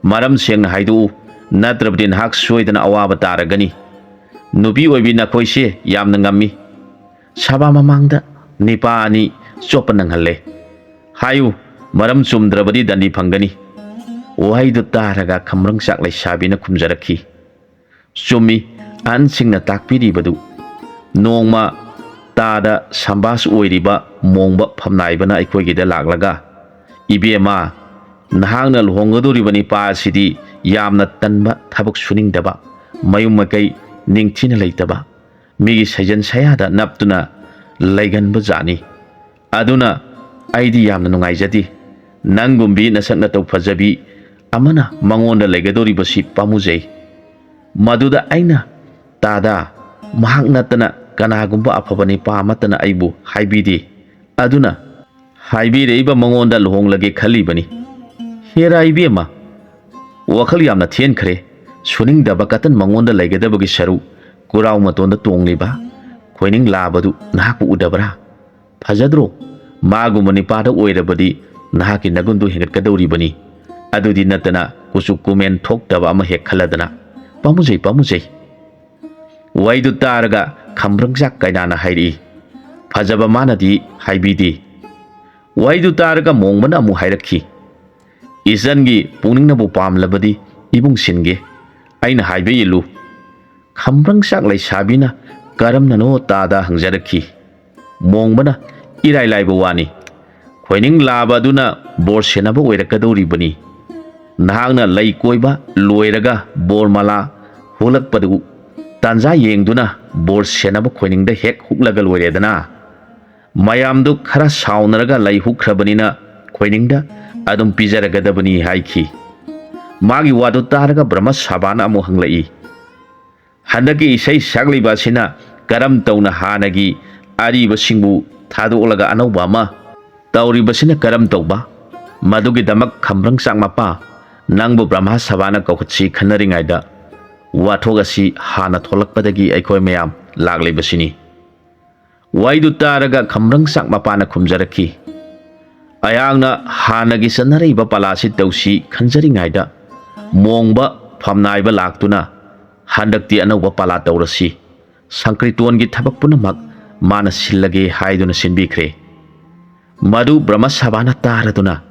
ꯃꯔꯝ ꯁꯦꯡꯅ ꯍꯥꯏꯗꯣꯛꯎ, ꯅꯠꯇ꯭ꯔꯕꯗꯤ ꯅꯍꯥꯛ ꯁꯣꯏꯗꯅ ꯑꯋꯥꯕ ꯇꯥꯔꯒꯅꯤ꯫ ꯅꯨꯄꯤ ꯑꯣꯏꯕꯤ ꯅꯈꯣꯏꯁꯦ ꯌꯥꯝꯅ ꯉꯝꯃꯤ꯫ ꯁꯚꯥ ꯃꯃꯥꯡꯗ ꯅꯤꯄꯥ ꯑꯅꯤ ꯆꯣꯞꯄ ꯅꯪꯍꯜꯂꯦ꯫ ꯍꯥꯏꯌꯨ, ꯃꯔꯝ ꯆꯨꯝꯗ꯭ꯔꯕꯗꯤ ꯗꯟꯗꯤ ꯐꯪꯒꯅꯤ꯫ ꯋꯥꯍꯩꯗꯨ ꯇꯥꯔꯒ ꯈꯝꯕ꯭ꯔꯪꯆꯥꯛ ꯂꯩꯁꯥꯕꯤꯅ ꯈꯨꯝꯖꯔꯛꯈꯤ, ꯆꯨꯝꯃꯤ, ꯑꯍꯟꯁꯤꯡꯅ ꯇꯥꯛꯄꯤꯔꯤꯕꯗꯨ꯫ ꯅꯣꯡꯃ ꯇꯥꯗ ꯁꯝꯕꯥꯁ ꯑꯣꯏꯔꯤꯕ ꯃꯣꯡꯕ ꯐꯝꯅꯥꯏꯕꯅ ꯑꯩꯈꯣꯏꯒꯤꯗ ꯂꯥꯛꯂꯒ, "ꯏꯕꯦꯝꯃ, ꯅꯍꯥꯛꯅ ꯂꯨꯍꯣꯡꯒꯗꯧꯔꯤꯕ ꯅꯤꯄꯥ ꯑꯁꯤꯗꯤ ꯌꯥꯝꯅ ꯇꯟꯕ, ꯊꯕꯛ ꯁꯨꯅꯤꯡꯗꯕ, ꯃꯌꯨꯝ ꯃꯀꯩ ꯅꯤꯡꯊꯤꯅ ꯂꯩꯇꯕ, ꯃꯤꯒꯤ ꯁꯩꯖꯟ ꯁꯌꯥꯗ ꯅꯞꯇꯨꯅ ꯂꯩꯒꯟꯕ ꯖꯥꯠꯅꯤ꯫ ꯑꯗꯨꯅ ꯑꯩꯗꯤ ꯌꯥꯝꯅ ꯅꯨꯡꯉꯥꯏꯖꯗꯦ꯫ ꯅꯪꯒꯨꯝꯕꯤ ꯅꯁꯛ ꯅꯇꯧ ꯐꯖꯕꯤ ꯑꯃꯅ ꯃꯉꯣꯟꯗ ꯂꯩꯒꯗꯧꯔꯤꯕꯁꯤ ꯄꯥꯝꯃꯨꯖꯩ꯫ ꯃꯗꯨꯗ ꯑꯩꯅ, "ꯇꯥꯗ, ꯃꯍꯥꯛ ꯅꯠꯇꯅ ꯀꯅꯥꯒꯨꯝꯕ ꯑꯐꯕ ꯅꯤꯄꯥ ꯑꯃꯠꯇꯅ ꯑꯩꯕꯨ ꯍꯥꯏꯕꯤꯗꯦ꯫ ꯑꯗꯨꯅ ꯍꯥꯏꯕꯤꯔꯛꯏꯕ ꯃꯉꯣꯟꯗ ꯂꯨꯍꯣꯡꯂꯒꯦ ꯈꯜꯂꯤꯕꯅꯤ"꯫ ꯍꯦꯔꯥ ꯏꯕꯦꯝꯃ, ꯋꯥꯈꯜ ꯌꯥꯝꯅ ꯊꯦꯟꯈ꯭ꯔꯦ꯫ ꯁꯨꯅꯤꯡꯗꯕ ꯀꯇꯟ ꯃꯉꯣꯟꯗ ꯂꯩꯒꯗꯕꯒꯤ ꯁꯔꯨꯛ, ꯀꯨꯔꯥꯎ ꯃꯇꯣꯟꯗ ꯇꯣꯡꯂꯤꯕ ꯈꯣꯏꯅꯤꯡ ꯂꯥꯕꯗꯨ ꯅꯍꯥꯛꯄꯨ ꯎꯗꯕ꯭ꯔꯥ? ꯐꯖꯗ꯭ꯔꯣ? ꯃꯥꯒꯨꯝꯕ ꯅꯤꯄꯥꯗ ꯑꯣꯏꯔꯕꯗꯤ ꯅꯍꯥꯛꯀꯤ ꯅꯒꯨꯟꯗꯨ ꯍꯦꯟꯒꯠꯀꯗꯧꯔꯤꯕꯅꯤ꯫ ꯑꯗꯨꯗꯤ ꯅꯠꯇꯅ ꯀꯨꯆꯨ ꯀꯨꯃꯦꯟ ꯊꯣꯛꯇꯕ ꯑꯃ ꯍꯦꯛ ꯈꯜꯂꯗꯅ꯫ ꯄꯥꯝꯃꯨꯖꯩ, ꯄꯥꯝꯃꯨꯖꯩ꯫ ꯋꯥꯍꯩꯗꯨ ꯇꯥꯔꯒ ꯈꯝꯕ꯭ꯔꯪꯆꯥꯛ ꯀꯥꯏꯅꯥꯅ ꯍꯥꯏꯔꯛꯏ, "ꯐꯖꯕ ꯃꯥꯅꯗꯤ ꯍꯥꯏꯕꯤꯗꯦ"꯫ ꯋꯥꯍꯩꯗꯨ ꯇꯥꯔꯒ ꯃꯣꯡꯕꯅ ꯑꯃꯨꯛ ꯍꯥꯏꯔꯛꯈꯤ, "ꯏꯆꯟꯒꯤ ꯄꯨꯛꯅꯤꯡꯅꯕꯨ ꯄꯥꯝꯂꯕꯗꯤ ꯏꯕꯨꯡ ꯁꯤꯟꯒꯦ꯫ ꯑꯩꯅ ꯍꯥꯏꯕ ꯏꯜꯂꯨ"꯫ ꯈꯝꯕ꯭ꯔꯪꯆꯥꯛ ꯂꯩꯁꯥꯕꯤꯅ ꯀꯔꯝꯅꯅꯣ ꯇꯥꯗ ꯍꯪꯖꯔꯛꯈꯤ꯫ ꯃꯣꯡꯕꯅ, "ꯏꯔꯥꯏ ꯂꯥꯏꯕ ꯋꯥꯅꯤ꯫ ꯈꯣꯏꯅꯤꯡ ꯂꯥꯕ ꯑꯗꯨꯅ ꯕꯣꯔ ꯁꯦꯟꯅꯕ ꯑꯣꯏꯔꯛꯀꯗꯧꯔꯤꯕꯅꯤ꯫ ꯅꯍꯥꯛꯅ ꯂꯩ ꯀꯣꯏꯕ ꯂꯣꯏꯔꯒ ꯕꯣꯔ ꯃꯂꯥ ꯍꯨꯛꯂꯛꯄꯗꯨ ꯇꯥꯟꯖꯥ ꯌꯦꯡꯗꯨꯅ ꯕꯣꯔ ꯁꯦꯟꯅꯕ ꯈꯣꯏꯅꯤꯡꯗ ꯍꯦꯛ ꯍꯨꯛꯂꯒ ꯂꯣꯏꯔꯦꯗꯅ꯫ ꯃꯌꯥꯝꯗꯨ ꯈꯔ ꯁꯥꯎꯅꯔꯒ ꯂꯩ ꯍꯨꯛꯈ꯭ꯔꯕꯅꯤꯅ ꯈꯣꯏꯅꯤꯡꯗ ꯑꯗꯨꯝ ꯄꯤꯖꯔꯒꯗꯕꯅꯤ" ꯍꯥꯏꯈꯤ꯫ ꯃꯥꯒꯤ ꯋꯥꯗꯨ ꯇꯥꯔꯒ ꯕ꯭ꯔꯍꯃ ꯁꯥꯕꯥꯅ ꯑꯃꯨꯛ ꯍꯪꯂꯛꯏ, "ꯍꯟꯗꯛꯀꯤ ꯏꯁꯩ ꯁꯛꯂꯤꯕ ꯑꯁꯤꯅ ꯀꯔꯝ ꯇꯧꯅ ꯍꯥꯟꯅꯒꯤ ꯑꯔꯤꯕꯁꯤꯡꯕꯨ ꯊꯥꯗꯣꯛꯂꯒ ꯑꯅꯧꯕ ꯑꯃ ꯇꯧꯔꯤꯕꯁꯤꯅ ꯀꯔꯝ ꯇꯧꯕ? ꯃꯗꯨꯒꯤꯗꯃꯛ ꯈꯝꯕ꯭ꯔꯪꯆꯥꯛ ꯃꯄꯥ, ꯅꯪꯕꯨ ꯕ꯭ꯔꯍꯃ ꯁꯥꯕꯥꯅ ꯀꯧꯈꯠꯁꯤ ꯈꯟꯅꯔꯤꯉꯩꯗ ꯋꯥꯊꯣꯛ ꯑꯁꯤ ꯍꯥꯟꯅ ꯊꯣꯛꯂꯛꯄꯗꯒꯤ ꯑꯩꯈꯣꯏ ꯃꯌꯥꯝ ꯂꯥꯛꯂꯤꯕꯁꯤꯅꯤ"꯫ ꯋꯥꯍꯩꯗꯨ ꯇꯥꯔꯒ ꯈꯝꯕ꯭ꯔꯪꯆꯥꯛ ꯃꯄꯥꯅ ꯈꯨꯝꯖꯔꯛꯈꯤ, "ꯑꯩꯍꯥꯛꯅ ꯍꯥꯟꯅꯒꯤ ꯆꯠꯅꯔꯛꯏꯕ ꯄꯂꯥꯁꯤ ꯇꯧꯁꯤ ꯈꯟꯖꯔꯤꯉꯩꯗ ꯃꯣꯡꯕ ꯐꯝꯅꯥꯏꯕ ꯂꯥꯛꯇꯨꯅ ꯍꯟꯗꯛꯇꯤ ꯑꯅꯧꯕ ꯄꯂꯥ ꯇꯧꯔꯁꯤ, ꯁꯪꯀ꯭ꯔꯤꯇꯣꯟꯒꯤ ꯊꯕꯛ ꯄꯨꯝꯅꯃꯛ ꯃꯥꯅ ꯁꯤꯜꯂꯒꯦ" ꯍꯥꯏꯗꯨꯅ ꯁꯤꯟꯕꯤꯈ꯭ꯔꯦ꯫ ꯃꯗꯨ ꯕ꯭ꯔꯍꯃ ꯁꯥꯕꯥꯅ ꯇꯥꯔꯗꯨꯅ,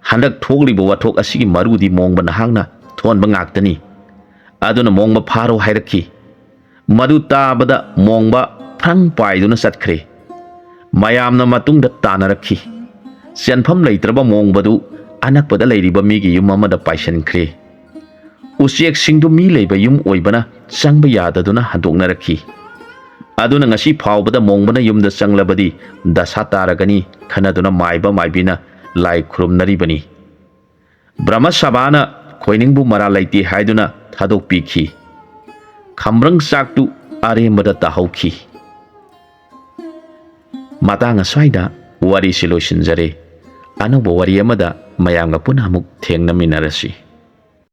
"ꯍꯟꯗꯛ ꯊꯣꯛꯂꯤꯕ ꯋꯥꯊꯣꯛ ꯑꯁꯤꯒꯤ ꯃꯔꯨꯗꯤ ꯃꯣꯡꯕ ꯅꯍꯥꯛꯅ ꯊꯣꯛꯍꯟꯕ ꯉꯥꯛꯇꯅꯤ꯫ ꯑꯗꯨꯅ ꯃꯣꯡꯕ ꯐꯥꯔꯣ" ꯍꯥꯏꯔꯛꯈꯤ꯫ ꯃꯗꯨ ꯇꯥꯕꯗ ꯃꯣꯡꯕ ꯐ꯭ꯔꯪ ꯄꯥꯏꯗꯨꯅ ꯆꯠꯈ꯭ꯔꯦ꯫ ꯃꯌꯥꯝꯅ ꯃꯇꯨꯡꯗ ꯇꯥꯅꯔꯛꯈꯤ꯫ ꯆꯦꯟꯐꯝ ꯂꯩꯇ꯭ꯔꯕ ꯃꯣꯡꯕꯗꯨ ꯑꯅꯛꯄꯗ ꯂꯩꯔꯤꯕ ꯃꯤꯒꯤ ꯌꯨꯝ ꯑꯃꯗ ꯄꯥꯏꯁꯤꯟꯈ꯭ꯔꯦ꯫ ꯎꯆꯦꯛꯁꯤꯡꯗꯨ ꯃꯤ ꯂꯩꯕ ꯌꯨꯝ ꯑꯣꯏꯕꯅ ꯆꯪꯕ ꯌꯥꯗꯗꯨꯅ ꯍꯟꯗꯣꯛꯅꯔꯛꯈꯤ꯫ ꯑꯗꯨꯅ ꯉꯁꯤ ꯐꯥꯎꯕꯗ ꯃꯣꯡꯕꯅ ꯌꯨꯝꯗ ꯆꯪꯂꯕꯗꯤ ꯗꯁꯥ ꯇꯥꯔꯒꯅꯤ ꯈꯟꯅꯗꯨꯅ ꯃꯥꯏꯕ ꯃꯥꯏꯕꯤꯅ ꯂꯥꯏ ꯈꯨꯔꯨꯝꯅꯔꯤꯕꯅꯤ꯫ ꯕ꯭ꯔꯍꯃ ꯁꯚꯥꯅ ꯈꯣꯏꯅꯤꯡꯕꯨ ꯃꯔꯥꯜ ꯂꯩꯇꯦ ꯍꯥꯏꯗꯨꯅ ꯊꯥꯗꯣꯛꯄꯤꯈꯤ꯫ ꯈꯝꯕ꯭ꯔꯪ ꯆꯥꯛꯇꯨ ꯑꯔꯦꯝꯕꯗ ꯇꯥꯍꯧꯈꯤ꯫ ꯃꯇꯥꯡ ꯑꯁ꯭ꯋꯥꯏꯗ ꯋꯥꯔꯤꯁꯤ ꯂꯣꯏꯁꯤꯟꯖꯔꯦ꯫ ꯑꯅꯧꯕ ꯋꯥꯔꯤ ꯑꯃꯗ ꯃꯌꯥꯝꯒ ꯄꯨꯟꯅ ꯑꯃꯨꯛ ꯊꯦꯡꯅꯃꯤꯟꯅꯔꯁꯤ꯫